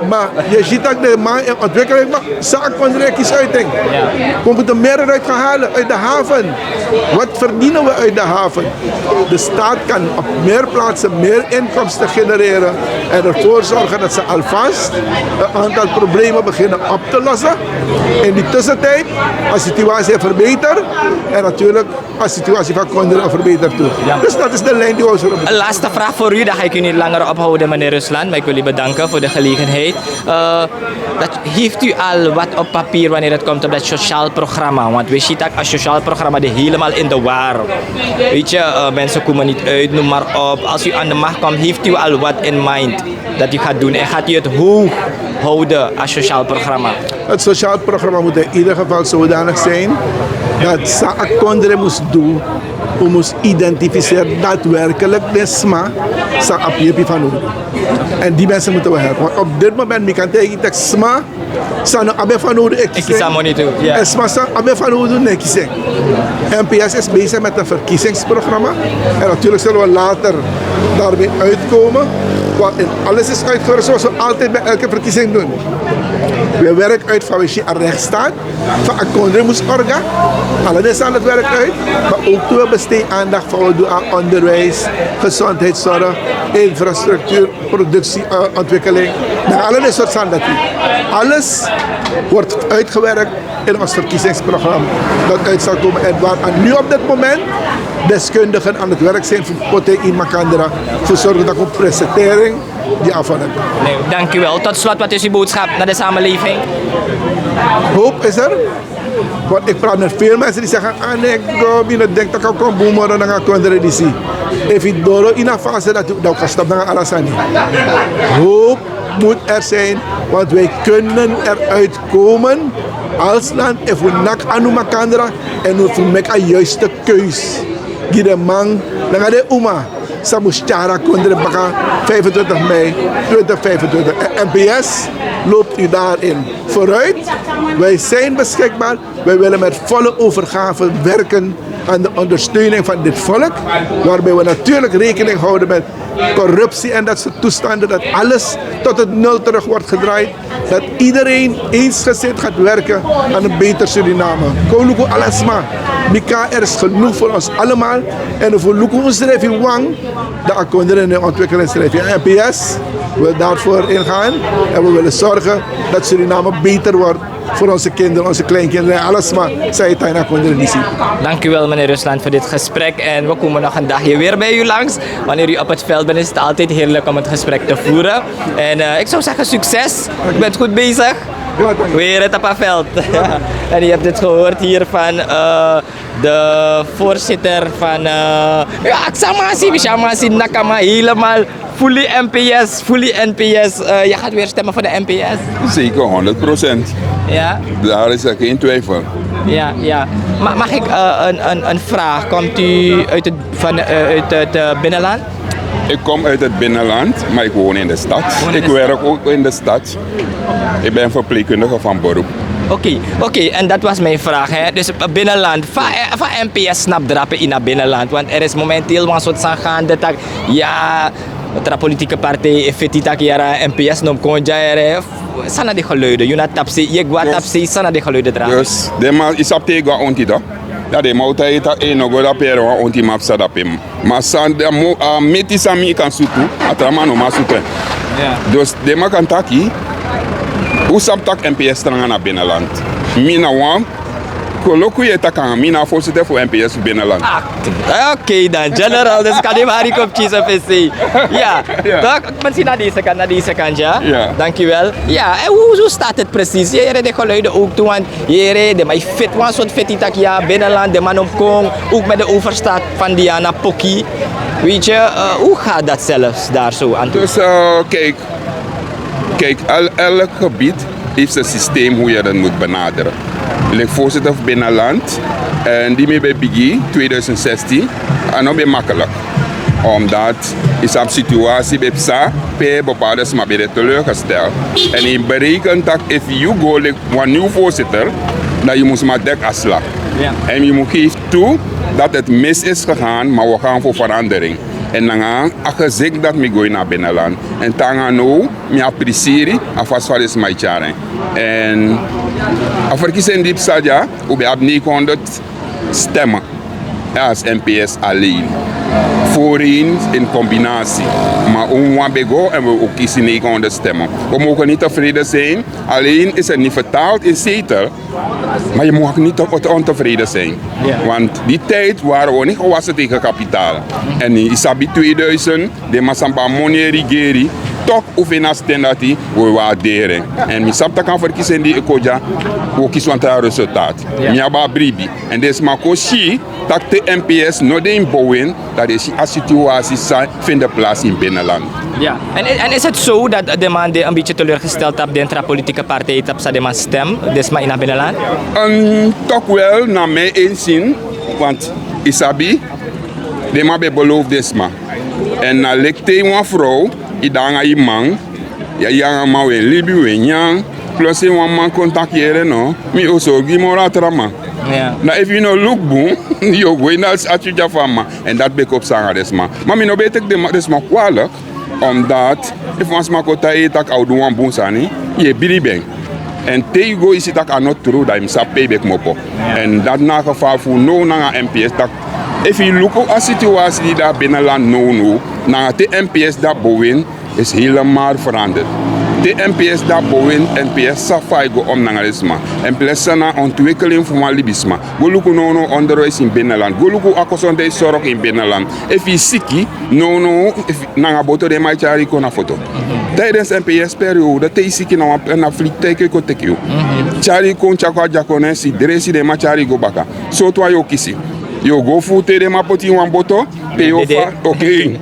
Ma yu e si taki den man e ontwikkel, ma san a kondre e kisi uit en. We moeten meer eruit gaan halen uit de haven. Wat verdienen we uit de haven? De staat kan op meer plaatsen meer inkomsten genereren en ervoor zorgen dat ze alvast Een aantal problemen beginnen op te lossen. In die tussentijd, a situatie verbetert. En natuurlijk, a situatie van Kondre verbetert toe. Dus dat is de lijn die we zullen. Een laatste vraag voor u, dan ga ik u niet langer ophouden, meneer Rusland. Maar ik wil u bedanken voor de gelegenheid. Eh, dat, heeft u al wat op papier wanneer het komt op dat sociaal programma? Want we zien dat een sociaal programma die helemaal in de war. Weet je, eh, mensen komen niet uit, noem maar op. Als u aan de macht komt, heeft u al wat in mind dat u gaat doen? En gaat u het hoog houden als sociaal programma? Het sociaal programma moet in ieder geval zodanig zijn dat sa a Kondre moest doen, we moesten identificeren daadwerkelijk de sma sa abi yepi fanowdu. En die mensen moeten we helpen. Want op dit moment, mi kan tegen dat sma sa no abi fanowdu e kisi en. En sma sa abi fanowdu no e kisi en. N P S is bezig met een verkiezingsprogramma. En natuurlijk zullen we later daarbij uitkomen. Want in alles is uitgewerkt zoals we altijd bij elke verkiezing doen. We werken uit van we zien een rechtsstaat. Van a Kondre moest orga. Ala den sani dati werk uit. Maar ook toe we besteden aandacht voor we doen aan onderwijs, gezondheidszorg, infrastructuur, productieontwikkeling. Nanga ala den sortu sani dati. Alles wordt uitgewerkt in ons verkiezingsprogramma dat uit zal komen en waar nu op dit moment deskundigen aan het werk zijn voor Pote in Makandra, voor zorgen dat we presentering die afvallen. Nee, dank u wel. Tot slot, wat is uw boodschap naar de samenleving? Hoop is er. Want ik praat met veel mensen die zeggen: "Ah, nee, ik, eh, mi no denk dat kan komen boemen dan gaan Kondre disi." Efu doro in a fase dat, dan kan stap dan ala sani. Hoop moet er zijn, want wij kunnen eruit komen als land. Efu nak anu Makandra en efu make a juiste keus gi den man nanga den uma sa mus tyari a Kondre baka vijfentwintig mei twintig vijfentwintig. En N P S loopt u daarin vooruit. Wij zijn beschikbaar. Wij willen met volle overgave werken aan de ondersteuning van dit volk, waarbij we natuurlijk rekening houden met corruptie en dat soort toestanden, dat alles tot het nul terug wordt gedraaid. Dat iedereen eensgezind gaat werken aan een beter Suriname. Kon luku ala sma, bika er is genoeg voor ons allemaal. En efu luku un srefi wang, dan a Kondre no e ontwikkelen srefi. N P S wil daarvoor ingaan. En we willen zorgen dat Suriname beter wordt voor onze kinderen, onze kleinkinderen en ala sma san e tan ini a Kondre disi. Dank u wel, meneer Rusland, voor dit gesprek. En we komen nog een dagje weer bij u langs. Wanneer u op het veld bent, is het altijd heerlijk om het gesprek te voeren. En, eh, ik zou zeggen, succes. U bent goed bezig. Ja, dank u. We heren het op het veld. En u hebt het gehoord hier van, eh, de voorzitter van, eh, ja, Xamasi, Xamasi Nakama, helemaal fully N P S, fully N P S. Eh, je gaat weer stemmen voor de N P S? Zeker, honderd procent. Ja? Daar is er geen twijfel. Ja, ja. Ma-, mag ik, eh, een, een, een vraag? Komt u uit het, van, eh, uit het, eh, binnenland? Ik kom uit het binnenland, maar ik woon in de stad. Ik werk ook in de stad. Ik ben verpleegkundige van beroep. Oké, oké, en dat was mijn vraag, hè. Dus, eh, binnenland, fa, eh, fa N P S snap drape in a binnenland, want er is momenteel wan sort sani gaande tak, ya, tra politieke partij e feti tak yara N P S no kon dya yere. San na di geluiden? Yu na tapsei, yu e gwa tapsei, san na di geluiden drape? Dus den man, yu sabi te yu gwa onti, dan den man o taigi yu tak' e no go dape yere, wan onti man psa dape. Ma san den a meti san mi kan sutu, a tra man no man sutu en. Dus den man kan taki, un sabi tak' N P S tranga na binnenland. Mi na wan koloku yu e taki nanga mi, na a voorzitter fu N P S fu binnenland. Ah, oké dan, generaal, dus kan yu mari kon kisi fu sei. Ya, toch? Maar zie naar deze kant, naar deze kant, ja. Dank u wel. Ja, en hoe, hoe staat het precies? Yu yere den geluiden ook toe, want yu yere den man e feti wan sort feti tak' ya binnenland, den man no kon, ook met de overstad van Diana Poki. Weet je, eh, hoe gaat dat zelfs daar zo aan toe? Dus, eh, kijk, kijk, el-, elk gebied heeft zijn systeem hoe je dat moet benaderen. Lik voorzitter fu binnenland, en di mi ben bigin tweeduizend zestien, a no ben makkelijk. Omdat yu sabi, situatie ben psa pe bepaalde sma ben de teleurgesteld. En yu bereken tak' efu yu go lik wan nieuw voorzitter, dan yu mus man dek a slag. Ja. En yu mus geef toe dat het mis is gegaan, maar we gaan voor verandering. En nanga a gezik dat mi go ini a binnenland. En te nanga now, mi abi prisiri, a fasi fa den sma e tyari en. En a verkiezing di psa dya, un ben abi negenhonderd stemmen. Ja, als N P S alleen. Voorheen in combinatie. Maar un wan bego en we ook kiezen negenhonderd stemmen. We mogen niet tevreden zijn. Alleen is het niet vertaald in zetel. Maar je mag niet te- te ontevreden zijn. Want die tijd waren we niet gewassen tegen kapitaal. En in Isabi tweeduizend, de Masamba Moni regeri, toch hoeveel na stand dat die we waarderen. En mi sabi tak' a verkiezing di e kon dya, we kisi wan tra resultaat. Mi abi a bribi. En den sma kon si tak' te M P S no de in bowin, dan den si a situatie san fende plaats in binnenland. Ja. En, en is het zo dat de man die een beetje teleurgesteld op de tra politieke partij op sa de man stem, desma in binnenland? En toch wel, na mijn inzien, want Isabi, de man ben beloofd desma. En na leki te wan vrouw, i de nanga i man, ya, i nanga man we libi we nyan, plus en wan man kon taki yere no, mi o sorgu moro a tra man. Na efu i no luku bun, yu o go ini a tyutya fu a man. En dati ben kon psa nanga den sma. Ma mi no ben e teki den sma kwalik, omdat efu wan sma kon taigi yu tak' a o du wan bun sani, yu e bribi en. En te yu go i si tak' a no tru, dan yu mus sabi pe yu ben kmopo. En dati na a geval fu now nanga M P S tak', efu yu luku a situatie di de a binnenland nownow, nanga te M P S de a bowin, is helemaal veranderd. Te M P S de a bowin, M P S sabi fa yu go om nanga den sma. M P S san na ontwikkeling fu wan libisma. Go luku nownow onderwijs in binnenland. Go luku a gezondheidszorg in binnenland. Efu yu siki, nownow, nanga boto den man e tyari yu kon na foto. Tijdens M P S periode, te yu siki na wan na vliegtuig e kon teki yu. Tyari yu kon tyari kon a dyakono en si dresi, den man tyari yu go baka. Sortu wan yu o kisi? Yu o go fu te den man poti yu wan boto, pe yu o fa, oké.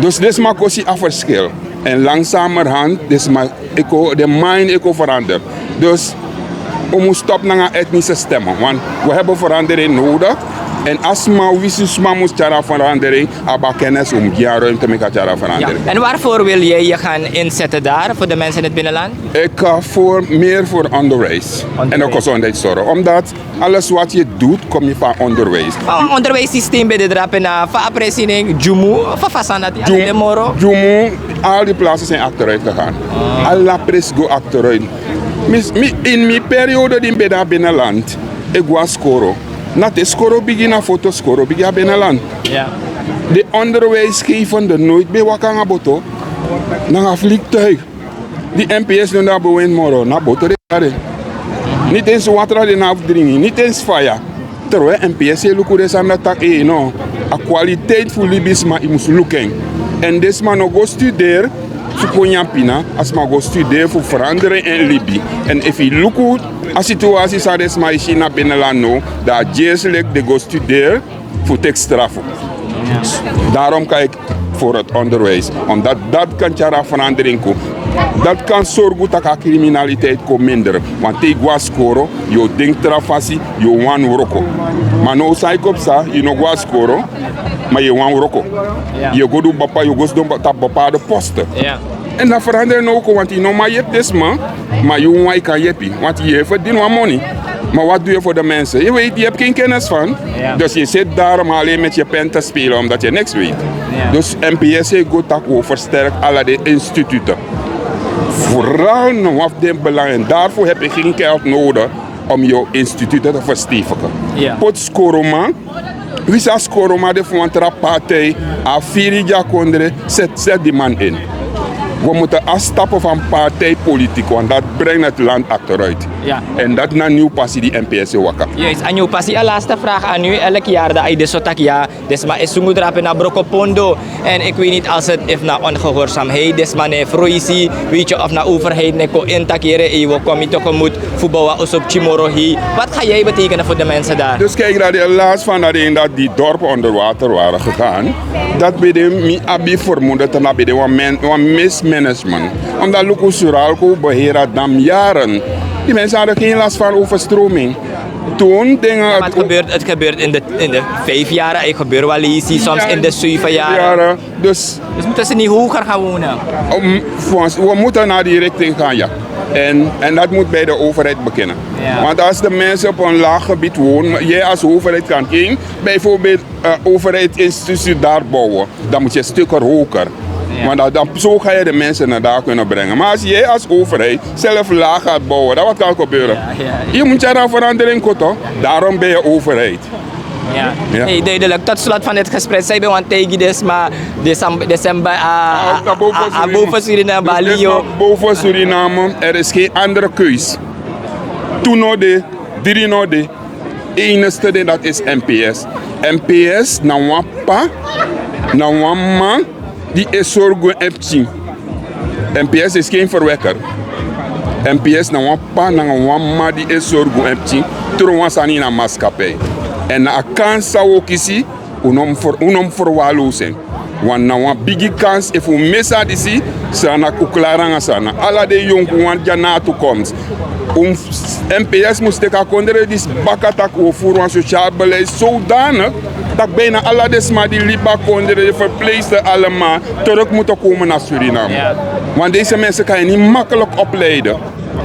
Dus den sma kon si a verschil. En langzamerhand, den sma e kon, den mind e kon verander. Dus un mus stop nanga etnische stemmen, want we hebben verandering nodig. En a sma, winsi sma mus tyari a verandering, abi a kennis, un mus gi a ruimte meki a tyari a verandering. En waarvoor wil jij je gaan inzetten daar, voor de mensen in het binnenland? Ik ga voor, meer voor onderwijs en de gezondheidszorg, omdat alles wat je doet, kom je van onderwijs. Onderwijssysteem ben de drape na fa a presi nen, Djumu, fa fa sani dati, a de moro. Djumu, al die plaatsen zijn achteruit gegaan. Ala presi go achteruit. Mi, mi, in mi periode di mi ben de a binnenland, e go a skoro. Na te skoro bigin, na foto skoro bigin a binnenland. De onderwijsgevende nooit ben waka nanga boto, nanga vliegtuig. Di M P S no de a bowin moro, na boto den tyari en. Niti ens watra den no abi dringi, niti ens faya. Terwijl M P S e luku den sani dati taki, ei no, a kwaliteit fu libisma yu mus luku en. En den sma no go studeri fu kon nyan pina, a sma go studeri fu verandering en libi. En efu yu luku a situatie san den sma e si na binnenland now, dan a dyesi leki den go studeri fu teki strafu. Daarom kan ik voor het onderwijs, omdat dat kan tyari a verandering kon. Dat kan sorgu tak' a criminaliteit kon minder. Want te yu go a skoro, yu o denki tra fasi, yu o wani wroko. Ma now san e kon psa, yu no go a skoro, ma yu e wani wroko. Yu e go du bapa, yu o go sidon tapu bepaalde poste. En dan verandering no kon, want yu no man yepi den sma, ma yu wan yu kan yepi, want yu e verdien wan moni. Maar wat doe je voor de mensen? Je weet, je hebt geen kennis van. Dus je zit daar om alleen met je pen te spelen, omdat je niks weet. Dus M P S e go taki wi o versterk ala den instituten. Vooral na wan fu den belang, en daarvoor heb je geen geld nodig om jouw instituten te verstevigen. Poti skoroman, wi sa skoroman de fu wan tra partij, a firi dyakondre, seti seti di man in. We moeten afstappen van partijpolitiek, want dat brengt het land achteruit. En dat na nyun pasi di M P S e waka. Juist, a nyun pasi. A laatste vraag aan u. Elk jaar dan a e de so taki ya, den sma e sungu drape na Brokopondo. En ik weet niet als het, efu na ongehoorzaamheid, den sma no e froisi, weet je, of na overheid no e kon in taki yere, ei, wi o kon mi tegemoet fu bow wan oso pikin moro hei. Wat ga jij betekenen voor de mensen daar? Dus kijk, dat de last van dat ding dat die dorpen onder water waren gegaan, dat ben de mi abi vermoeden te na ben de wan men, wan mismanagement. Omdat luku Suralco beheer had dam jaren. Die mensen hadden geen last van overstroming. Toen dingen. Maar het gebeurt, het gebeurt in de, in de vijf jaren, het gebeurt wel eens, soms in de zeven jaren. Dus, dus moeten ze niet hoger gaan wonen? We moeten naar die richting gaan, ja. En, en dat moet bij de overheid beginnen. Want als de mensen op een laag gebied wonen, jij als overheid kan geen, bijvoorbeeld uh, overheidsinstitutie daar bouwen, dan moet je stukken hoger. Want dan, dan, zo ga je de mensen naar daar kunnen brengen. Maar als jij als overheid zelf laag gaat bouwen, dan wat kan gebeuren? Je moet je aan verandering kotten. Daarom ben je overheid. Ja. Ja. Nee, duidelijk. Tot slot van dit gesprek, zij bij want tegen dit maar december, december uh, boven Suriname, Balio. Boven Suriname, er is geen andere keus. Toen no de, drie no de, enigste ding dat is M P S. M P S na wan pa, na wan man die is sorgu en pikin. M P S is geen verwekker. M P S na wan pa nanga wan ma di e sorgu en pikin tron wan sani na maskapij. En na a kans san wi o kisi, un no mus verwaarloos en. Want na wan bigi kans efu un mesi a disi, san na un klari nanga san na ala den yonku wan dya na a toekomst. Un M P S mus teki a kondre disi baka tak' un o furu wan sociaal beleid zodanig tak' bijna ala den sma di libi a kondre, den verpleegster, allemaal terug moeten komen naar Suriname. Want deze mensen kan je niet makkelijk opleiden.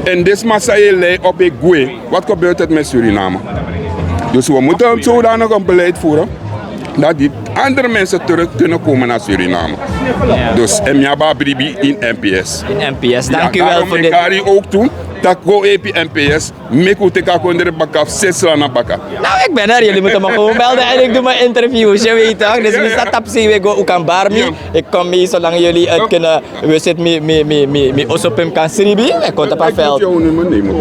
En dit sma san e lei op e gwe. Wat gebeurt het met Suriname? Dus we moeten zodanig een beleid voeren dat die andere mensen terug kunnen komen naar Suriname. Dus en mi abi a bribi in M P S. In M P S, dank u wel voor dit. Daarom ik kari ook toe dat go epi M P S, meki un teki a kondre baka fu seti sla na baka. Nou, ik ben er. Jullie moeten me gewoon belden en ik doe mijn interviews. Je weet toch? Dus mi sa tapu sei we go, un kan bari mi. Ik kom mee zolang jullie het kunnen. We zitten mi, mi, mi, mi, mi oso pe mi kan sribi. Ik kom op het veld.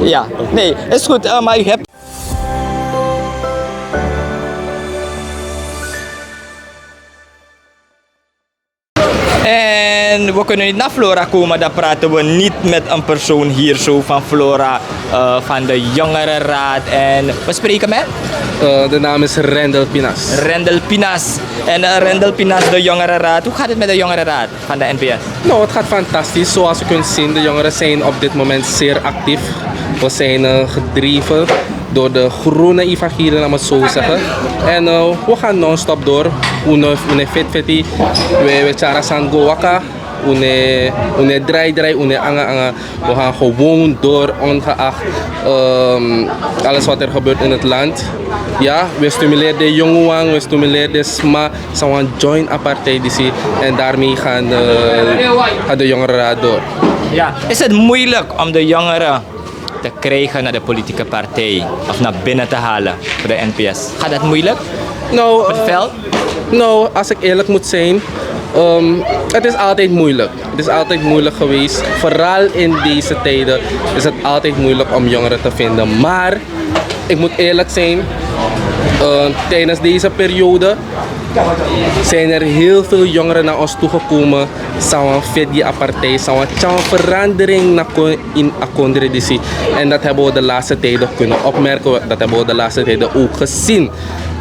Ja, nee, is goed. Eh, maar u hebt En we kunnen niet naar Flora komen, dan praten we niet met een persoon hier zo van Flora, eh, van de jongerenraad. En we spreken met? Eh, de naam is Rendel Pinas. Rendel Pinas. En eh, Rendel Pinas, de jongerenraad. Hoe gaat het met de jongerenraad van de N P S? Nou, het gaat fantastisch. Zoals u kunt zien, de jongeren zijn op dit moment zeer actief. We zijn eh, gedreven door de groene evangelie, laat me het zo zeggen. En eh, we gaan non-stop door. Une, une fit fiti. We, we tyari a sani go waka. Une, une draai draai, une anga anga. We gaan gewoon door, ongeacht ehm, alles wat er gebeurt in het land. Ja, we stimuleren de jongewan, we stimuleren de sma, san wani join a partij disi. En daarmee gaan de, gaat de jongerenraad door. Ja, is het moeilijk om de jongeren te krijgen naar de politieke partij of naar binnen te halen voor de N P S? Gaat dat moeilijk? Nou, op het veld? Nou, als ik eerlijk moet zijn, ehm, het is altijd moeilijk. Het is altijd moeilijk geweest. Vooral in deze tijden is het altijd moeilijk om jongeren te vinden. Maar ik moet eerlijk zijn, eh, tijdens deze periode zijn er heel veel jongeren naar ons toegekomen. San wani fit gi a partij, san wani tyari wan verandering na kon ini a kondre disi. En dat hebben we de laatste tijden kunnen opmerken, dat hebben we de laatste tijden ook gezien.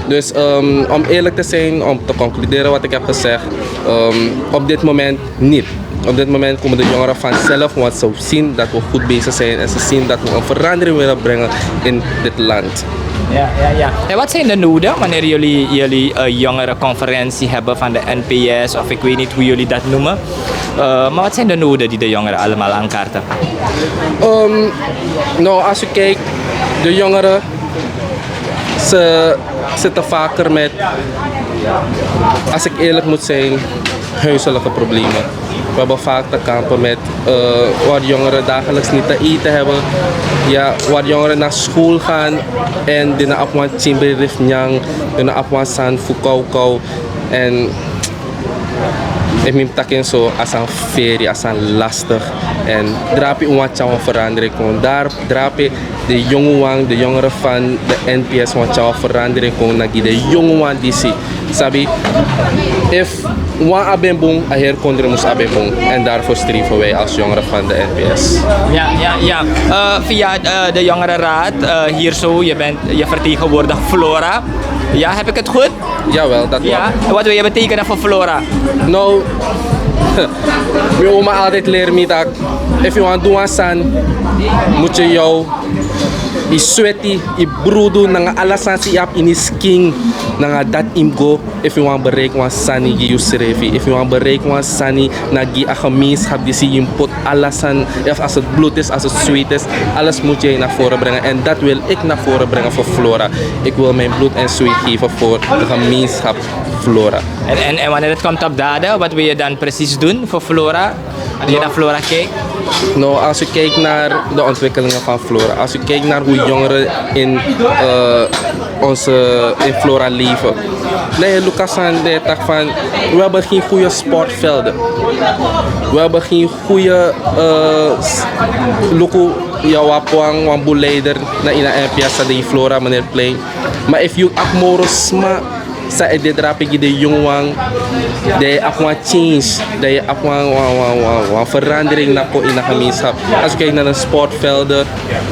Dus ehm, om eerlijk te zijn, om te concluderen wat ik heb gezegd, ehm, op dit moment niet. Op dit moment komen de jongeren vanzelf, want ze zien dat we goed bezig zijn en ze zien dat we een verandering willen brengen in dit land. Ja, ja, ja. En wat zijn de noden wanneer jullie, jullie eh, jongerenconferentie hebben van de N P S, of ik weet niet hoe jullie dat noemen? Eh, maar wat zijn de noden die de jongeren allemaal aankaarten? Ehm, nou, als u kijkt, de jongeren, ze zitten vaker met, als ik eerlijk moet zijn, huiselijke problemen. We hebben vaak te kampen met eh, waar jongeren dagelijks niet te eten hebben. Ja, waar jongeren naar school gaan en dina abi wan timbre rifnyang, dina abi wan sani fu kawkaw. En efu mi mus taki en so, a sani feri, a sani lastig. En drape un wani tyari wan verandering kon. Drape de jongewan, de jongeren van de N P S wani tyari wan verandering kon na gi den jongewan disi. Sabi, efu wan abi en bun, a heri kondre mus abi en bun. En daarvoor streven wij als jongeren van de N P S. Ja, ja, ja. Eh, via eh, de jongerenraad, eh, hier zo, je, bent, je vertegenwoordigt Flora. Ja, heb ik het goed? Jawel, dat klopt. Ja. Wat wil je betekenen voor Flora? Nou, mijn oma altijd leerde mij dat, efu yu wani du wan sani, moet je jou, yu sweti, yu brudu, nanga ala sani san yu abi ini yu skin, nanga dati yu mus go. Efu yu wani bereiki wan sani gi yusrefi, efu yu wani bereiki wan sani na gi a gemeenschap disi, yu mus poti ala sani, efu als het bloed is, als het zweet is, alles moet jij naar voren brengen. En dat wil ik naar voren brengen voor Flora. Ik wil mijn bloed en zweet geven voor de gemeenschap Flora. En, en, en wanneer het komt op daden, wat wil je dan precies doen voor Flora? Als je naar Flora kijkt? Nou, als u kijkt naar de ontwikkelingen van Flora, als u kijkt naar hoe jongeren in, eh, onze, in Flora leven, dan je Lucasan, dan je dacht van, we hebben geen goede sportvelden. We hebben geen goede, eh, s- luku, ya, wapuang, wan boeleider na ina M P S, a de Flora, meneer Plein. Maar if you akmoro sma, sa e de drape gi de jongwan, dan e abi wan change, dan e abi wan, wan, wan, wan, wan verandering na kon in de gemeenschap. Als u kijkt naar de sportvelden,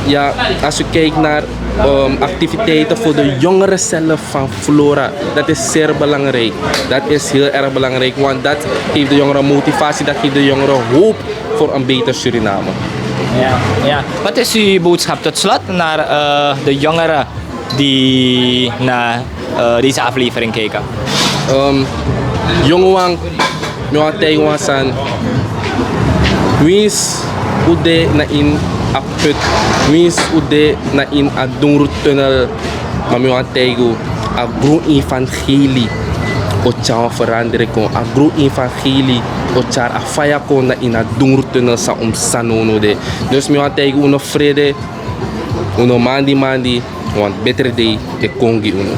ja, als u kijkt naar, ehm, activiteiten voor de jongeren zelf van Flora, dat is zeer belangrijk. Dat is heel erg belangrijk, want dat geeft de jongeren motivatie, dat geeft de jongeren hoop voor een beter Suriname. Ja, ja. Wat is uw boodschap tot slot naar, eh, de jongeren die naar, eh, deze aflevering kijken? Ehm, jongewan, mi wani taigi wan sani. Winsi un de na ini a put, winsi un de na ini a dungrutunnel, ma mi wani taigi un, a grun evangelie o tyari wan verandering kon. A grun evangelie o tyari a faya kon na ini a dungrutunnel san un psa nownow de. Dus mi wani taigi un, no frede, un no mandi mandi, want betere dei e kon gi unu.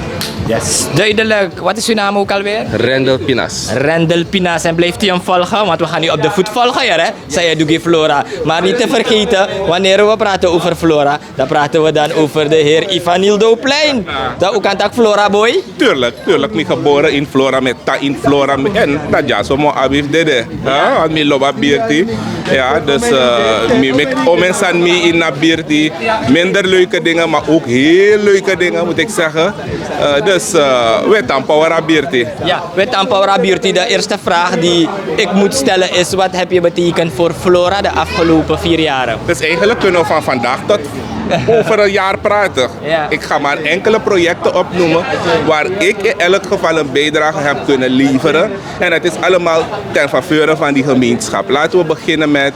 Yes, duidelijk. Wat is uw naam ook alweer? Rendel Pinas. Rendel Pinas. En blijft u hem volgen, want we gaan u op de voet volgen hier, hè? Zei hij, doe Flora. Maar niet te vergeten, wanneer we praten over Flora, dan praten we dan over de heer Ivanildo Plein. Dan ook aan tak Flora boy. Tuurlijk, tuurlijk. Mi geboren in Flora, mi tan in Flora, mi, en na dyaso mi o abi fu dede. Hè? Want mi lobi a birti. Ja, dus, eh, mi meki omeni sani mi ini a birti. Minder leuke dingen, maar ook heel leuke dingen, moet ik zeggen. Eh, dus, eh, we tampa ora birti. Ja, we tampa ora birti. De eerste vraag die ik moet stellen is: wat heb je betekend voor Flora de afgelopen vier jaren? Dus eigenlijk kunnen we van vandaag tot over een jaar praten. Ja. Ik ga maar enkele projecten opnoemen waar ik in elk geval een bijdrage heb kunnen leveren. En het is allemaal ten faveur van die gemeenschap. Laten we beginnen met,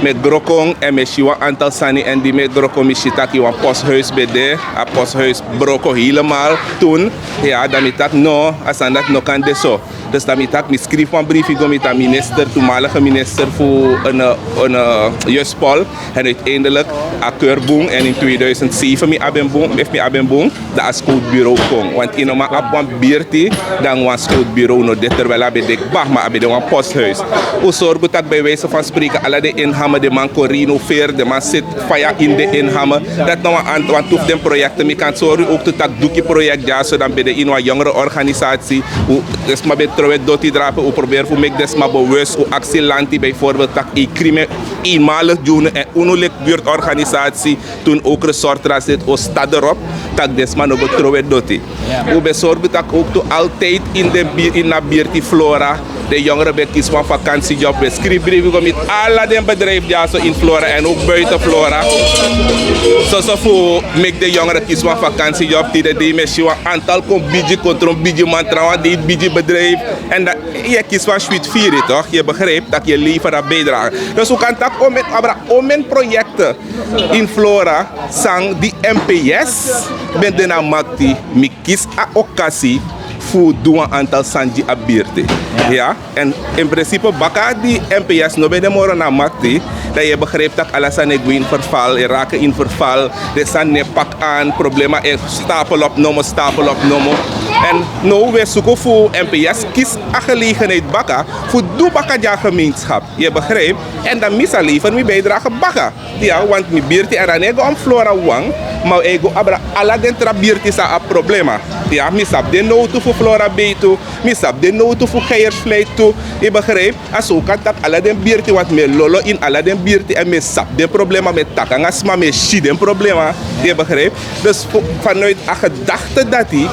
met Grokon en mi si wan aantal sani, en di mi e Grokon mi si taki wan posthuis ben de, a posthuis broko helemaal toen. Ja, dan mi taki no, a sani dati no kan de so. Dus dan mi taki, mi skrifi wan briefi go miti a minister, toenmalige minister fu een, een, eh, jeugdsport. En uiteindelijk a keur bun, en in tweeduizend zeven mi abi en bun, efu mi abi en bun, dan a scoutbureau kon. Want yu no man abi wan birti dan wan scoutbureau no de, terwijl a ben de kba, ma a ben de wan posthuis. Un sorgu taki bij wijze van spreken ala den inhame, den man kon renoveri, den man seti faya ini den inhame. Dati na wan ant-, wantu fu den proyekten. Mi kan sori unu ook tu taki Duki project dyaso, dan ben de ini wan jongere organisatie. Un, den sma ben trowe doti drape, un proberi fu meki den sma bewust, un aksi lanti bijvoorbeeld taki e krimi eenmalig gi unu, en unu leki buurtorganisatie, toen ook resort transit, un start erop taki den sma no go trowe doti. Un ben sorgu taki ook tu altijd in den bi-, in a birti Flora, den jongeren ben kisi wan vakantiejob. We skrifi briefi go miti ala den bedrijf dyaso in Flora en ook buiten Flora, soso fu meki den jongeren kisi wan vakantiejob. Tide dei mi e si wan aantal kon bigi, kon tron bigi man, trawan dei bigi bedrijf. En dan yu e kisi wan switi firi, toch? Yu e begrijpi taki yu e lever a bijdrage. Dus un kan taki omeni, abra omeni proyekten in Flora san di M P S ben de na makti, mi kisi a okasi fu du wan aantal sani gi a birti. Ya. En in principe baka di M P S no ben de moro na makti, dan yu e begrijpi taki ala sani e gwe in verval, e raken in verval, den sani no e paki an, problema e stapel op nomo, stapel op nomo. En now wi e suku fu M P S kisi a gelegenheid baka fu du baka gi a gemeenschap. Yu e begrijpi? En dan mi sa lever mi bijdrage baka. Ya, want mi birti, en a no e go om Flora wawan, ma e go abra ala den tra birti san abi problema. Ya, mi sabi den nowtu fu Flora beitu, mi sabi den nowtu fu Geiersvlei tu. Yu e begrijpi? A so un kan taki ala den birti, want mi e lolo ini ala den birti, en mi e sabi den problema, mi e taki nanga sma, mi e si den problema. Yu e begrijpi? Dus fu, vanuit a gedachte dati,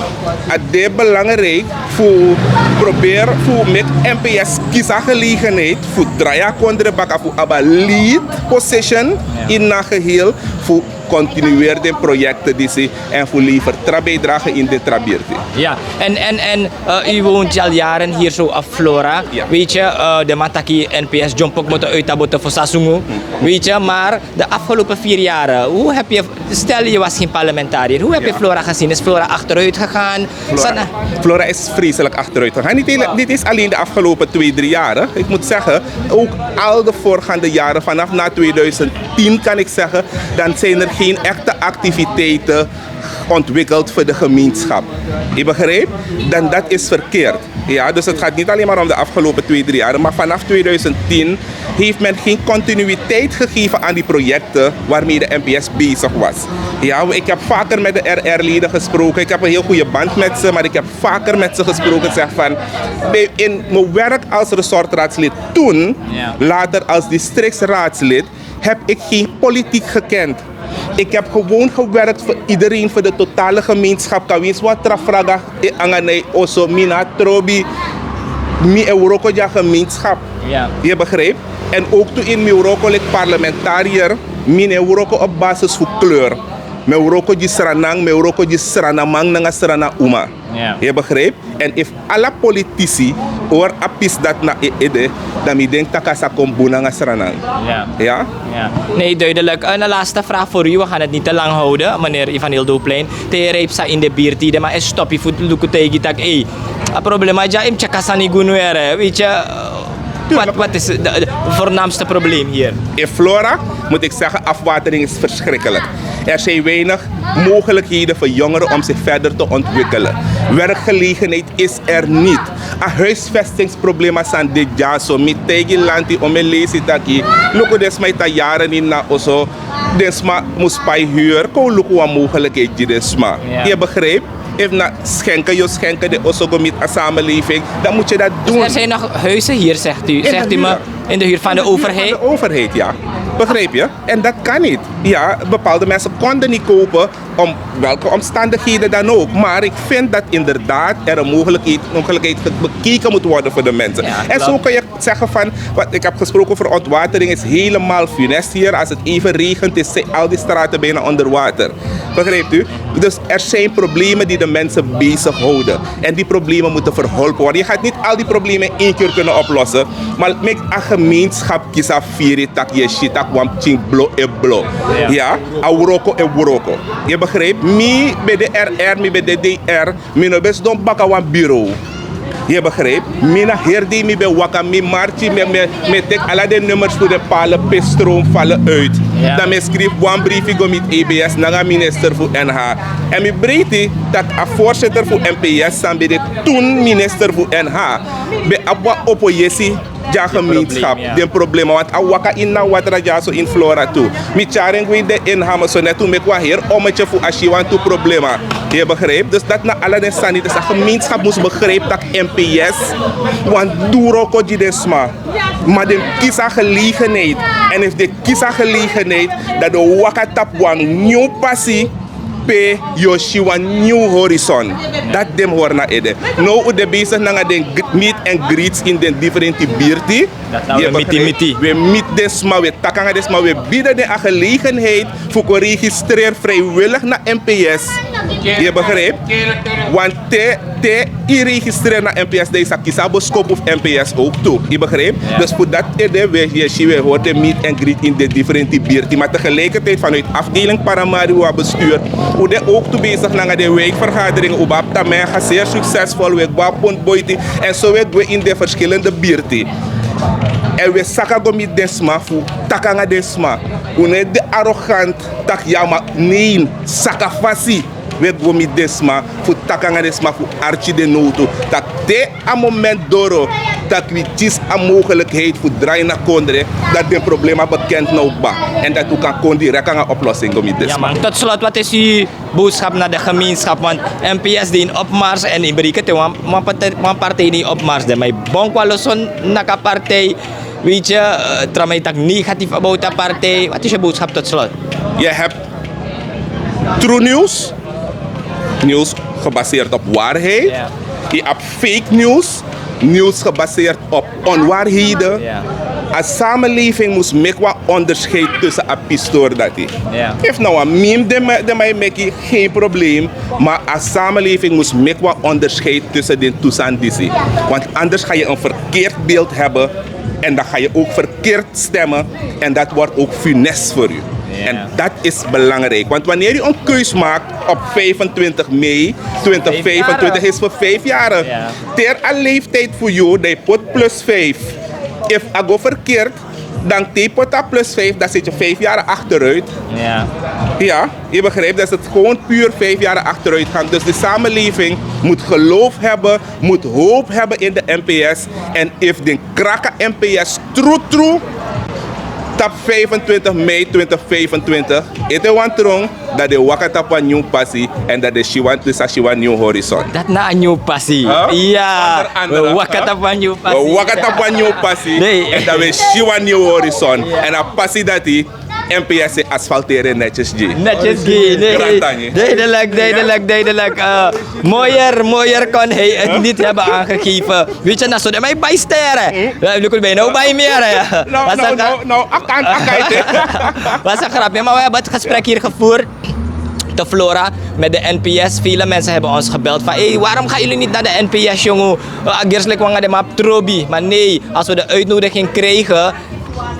a de belangrijk fu proberi fu meki M P S kisi a gelegenheid fu drai a kondre baka, fu abi a lead position in a geheel, fu continueer den proyekten disi en fu lever tra bijdrage in den tra birti. Ja, en, en, en eh, u woont al jaren hier zo op Flora. Ja. Weet je, eh, de mataki N P S Jompok moeten uitaboten voor Sasungu. Weet je, maar de afgelopen vier jaren, hoe heb je, stel je was geen parlementariër, hoe heb je Flora gezien? Is Flora achteruit gegaan? Flora, Flora is vreselijk achteruit gegaan. Niet, heel- niet eens alleen de afgelopen twee, drie jaren. Ik moet zeggen, ook al de voorgaande jaren, vanaf na tweeduizend tien kan ik zeggen, dan zijn er geen echte activiteiten ontwikkeld voor de gemeenschap. Je begrijpt? Dan dat is verkeerd. Ja, dus het gaat niet alleen maar om de afgelopen twee, drie jaren, maar vanaf tweeduizend tien heeft men geen continuïteit gegeven aan die projecten waarmee de N P S bezig was. Ja, ik heb vaker met de R R-leden gesproken. Ik heb een heel goede band met ze, maar ik heb vaker met ze gesproken. Zeg van, bij, in mijn werk als resortraadslid toen, later als districtsraadslid, heb ik geen politiek gekend. Ik heb gewoon gewerkt voor iedereen, voor de totale gemeenschap. Kawins wat trafraga e anganei oso, mi na trobi, mi e wroko dya gemeenschap. Ja. Je begrijpt? En ook toen in mi wroko like parlementariër, mi ne wroko op basis voor kleur. Mi wroko di Sranang, mi wroko di Sranamang nanga Srana uma. Ja. Je begrijpt? En if ala politici or a pisi dati na e ede, dan mi denk taki a sa kon bun nanga Sranan. Ja. Ja? Ja. Nee, duidelijk. Een laatste vraag voor u. We gaan het niet te lang houden, meneer Ivan Hildoplein. Te rijp sa in de buurt, die de man is stoppie voet luku tegen tak. Hey, a problema ja im check a sani gun were. Weet je, wat, wat is de, de voornaamste probleem hier? In Flora, moet ik zeggen, afwatering is verschrikkelijk. Er zijn weinig mogelijkheden voor jongeren om zich verder te ontwikkelen. Werkgelegenheid is er niet. A huisvestingsproblema san de dyaso, mi taigi lanti o mi e leisi taki, luku den sma e tan yaren ini na oso, den sma mus pai huur, kon luku wan mogelijkheid gi den sma. Ja. Je begrijpt? Efu na schenken, yu o schenken den oso go miti a samenleving, dan moet je dat doen. Dus er zijn nog huizen hier, zegt u, zegt u me, in de huur van de overheid? In de huur van de overheid, ja. Begrijp je? En dat kan niet. Ja, bepaalde mensen konden niet kopen, om welke omstandigheden dan ook. Maar ik vind dat inderdaad er een mogelijkheid, mogelijkheid ge- bekeken moet worden voor de mensen. Ja, en zo klopt. Kun je zeggen van, wat ik heb gesproken over ontwatering is helemaal funest hier. Als het even regent is, zijn al die straten bijna onder water. Begrijpt u? Dus er zijn problemen die de mensen bezighouden. En die problemen moeten verholpen worden. Je gaat niet al die problemen in één keer kunnen oplossen. Maar met een gemeenschap kies a firi tak, je ziet tak wan pikin blo e blo. Ja. Ja, a wroko e wroko. Je begrijpt? Mi ben de R R, mi ben de D R, mi no ben sidon baka wan bureau. Je begrijpt? Mi na heri dei mi ben waka, mi marki, mi, mi, mi teki ala den nummers fu den palen pe stroom vallen uit. Ja. Dan mi e skrifi wan briefi go miti E B S nanga minister fu N H. En mi breiti tak a voorzitter fu N P S san ben de toen minister fu N H ben abi wan opoyesi gi a gemeenschap, ja, den problema. Want a waka ini a watra dyaso ini Flora tu. Mi tyari en gwe ini den N H, ma so net un meki wan heri ommetje fu a si wantu problema. Je begrijpt? Dus dat na ala den sani, dus a gemeenschap mus begrijp tak N P S wani du wroko gi den sma. Ma den kisi a gelegenheid. En efu den kisi a gelegenheid, dan den o waka tapu wan nyun pasi pe yu o si wan nyun horizon. Dati den mus hori na ede. Now un de bezig nanga den gr- meet and greets ini den differenti birti. Dati na wi e miti miti. Wi e miti den sma, wi e taki nanga den sma, wi e bidi den a gelegenheid fu kon registreri vrijwillig na N P S. Yu e begrijp? Want te, te yu registreri na N P S, dan yu sa kisi a boskopu fu N P S ook tu. Yu e begrijp? Ja. Dus fu dati ede, wi e, yu e si, wi e hori den meet and greet ini den differenti birti. Ma tegelijkertijd vanuit afdeling Paramaribo bestuur, un de ook tu bezig nanga den wijkvergadering, un ben abi Tamega zeer succesvol, wi e go na Punt Boiti, en so wi e go ini den verschillende birti. En wi e saka go miti den sma fu taki nanga den sma. Un no e de arrogant, taki ya ma, nee, saka fasi. Wi e go miti den sma fu taki nanga den sma fu arki den nowtu. Tak' te a moment doro, tak' wi kisi a mogelijkheid fu drai na kondre, dati den problema bekend now kba. En dati un kan kon direct nanga oplossing go miti den sma. Ja, man. Tot slot, wat is uw boodschap naar de gemeenschap? Want N P S de ini opmars en yu bereken te wan, wan partij, wan partij de ini opmars. Den man e bon kon loson nanga a partij. Weet je, eh, tra man e taki negatief about a partij. Wat is je boodschap tot slot? Je hebt true nieuws, nieuws gebaseerd op waarheid. Ja. Je hebt fake nieuws, nieuws gebaseerd op onwaarheden. Ja. A samenleving mus meki wan onderscheid tussen a pistori dati. Efu na wan meme den man e meki, geen probleem. Maar a samenleving mus meki wan onderscheid tussen den tu sani disi. Want anders ga je een verkeerd beeld hebben. En dan ga je ook verkeerd stemmen. En dat wordt ook funest voor u. En dat is belangrijk. Want wanneer u een keus maakt op vijfentwintig mei twintig vijfentwintig, is voor vijf jaren. Ter a leeftijd voor jou, die put plus vijf. If a go verkeerd, dan te put a plus vijf, dan zit je vijf jaren achteruit. Ja, je begrijpt, dat is het gewoon puur vijf jaren achteruitgang. Dus de samenleving moet geloof hebben, moet hoop hebben in de N P S. En if den kraka N P S true true, tapu vijfentwintig mei twintig vijfentwintig, ete wan tron, dan den waka tapu wan nyun pasi, en dan den si wan, den sa si wan nyun horizon. Dati na a nyun pasi. Huh? Ya. Onder andere, we waka tapu wan nyun pasi. We waka tapu wan nyun pasi. Nee. En dan we si wan nyun horizon. En a pasi dati, N P S e asfalteren netjes gi. Netjes gi, nee. Duidelijk, duidelijk, duidelijk. Eh, mooier, mooier kon hij het niet hebben aangegeven. Weet je, na so den man e bai sterren. Ja, look, ben nou bij meer, hè. Nou, nou, nou, nou, akan, akan. Was een grapje, maar we hebben het gesprek hier gevoerd te Flora met de N P S. Vele mensen hebben ons gebeld van: "Hey, waarom gaan jullie niet naar de N P S, jongen? Eh, a gerslek wanga de map trobi." Maar nee, als we de uitnodiging krijgen,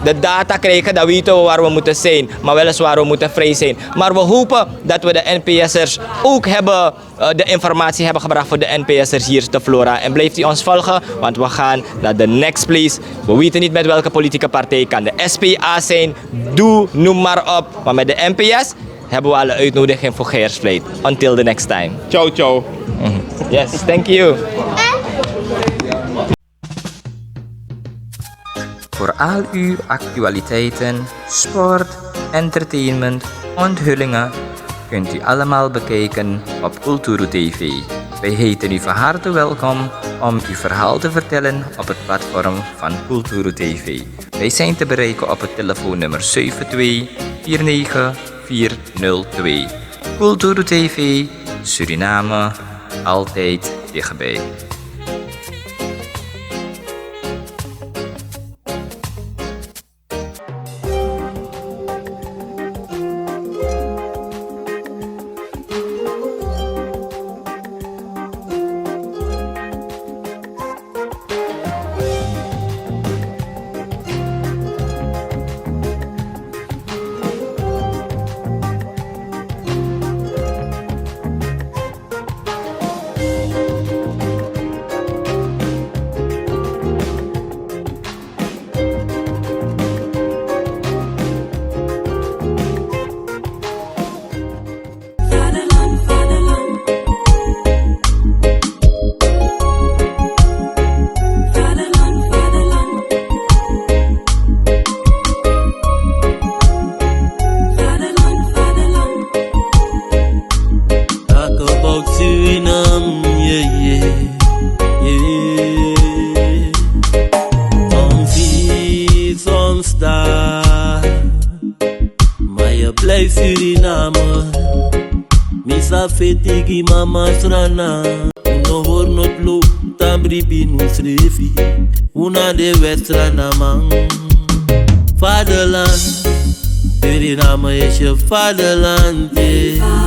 de data krijgen, dan weten we waar we moeten zijn. Maar weliswaar, we moeten vrij zijn. Maar we hopen dat we de N P S'ers ook hebben, eh, de informatie hebben gebracht voor de N P S'ers hier te Flora. En blijft u ons volgen, want we gaan naar de next place. We weten niet met welke politieke partij, kan de S P A zijn, doe, noem maar op. Maar met de N P S hebben we al een uitnodiging voor Geersvlei. Until the next time. Ciao, ciao. Mhm. Yes, thank you. Voor al uw actualiteiten, sport, entertainment, onthullingen kunt u allemaal bekijken op Kulturu T V. Wij heten u van harte welkom om uw verhaal te vertellen op het platform van Kulturu T V. Wij zijn te bereiken op het telefoonnummer zeven twee vier negen vier nul twee. Kulturu T V, Suriname, altijd dichtbij. Talk about Suriname, yeah, yeah, yeah. Some see, some star. Maar je blijft Suriname. Mi sa feti gi mama Sranan. Un no hori noti lo, tan bribi un srefi. Un na de West-Srananman. Vaderland, Suriname is je vaderland, yeah.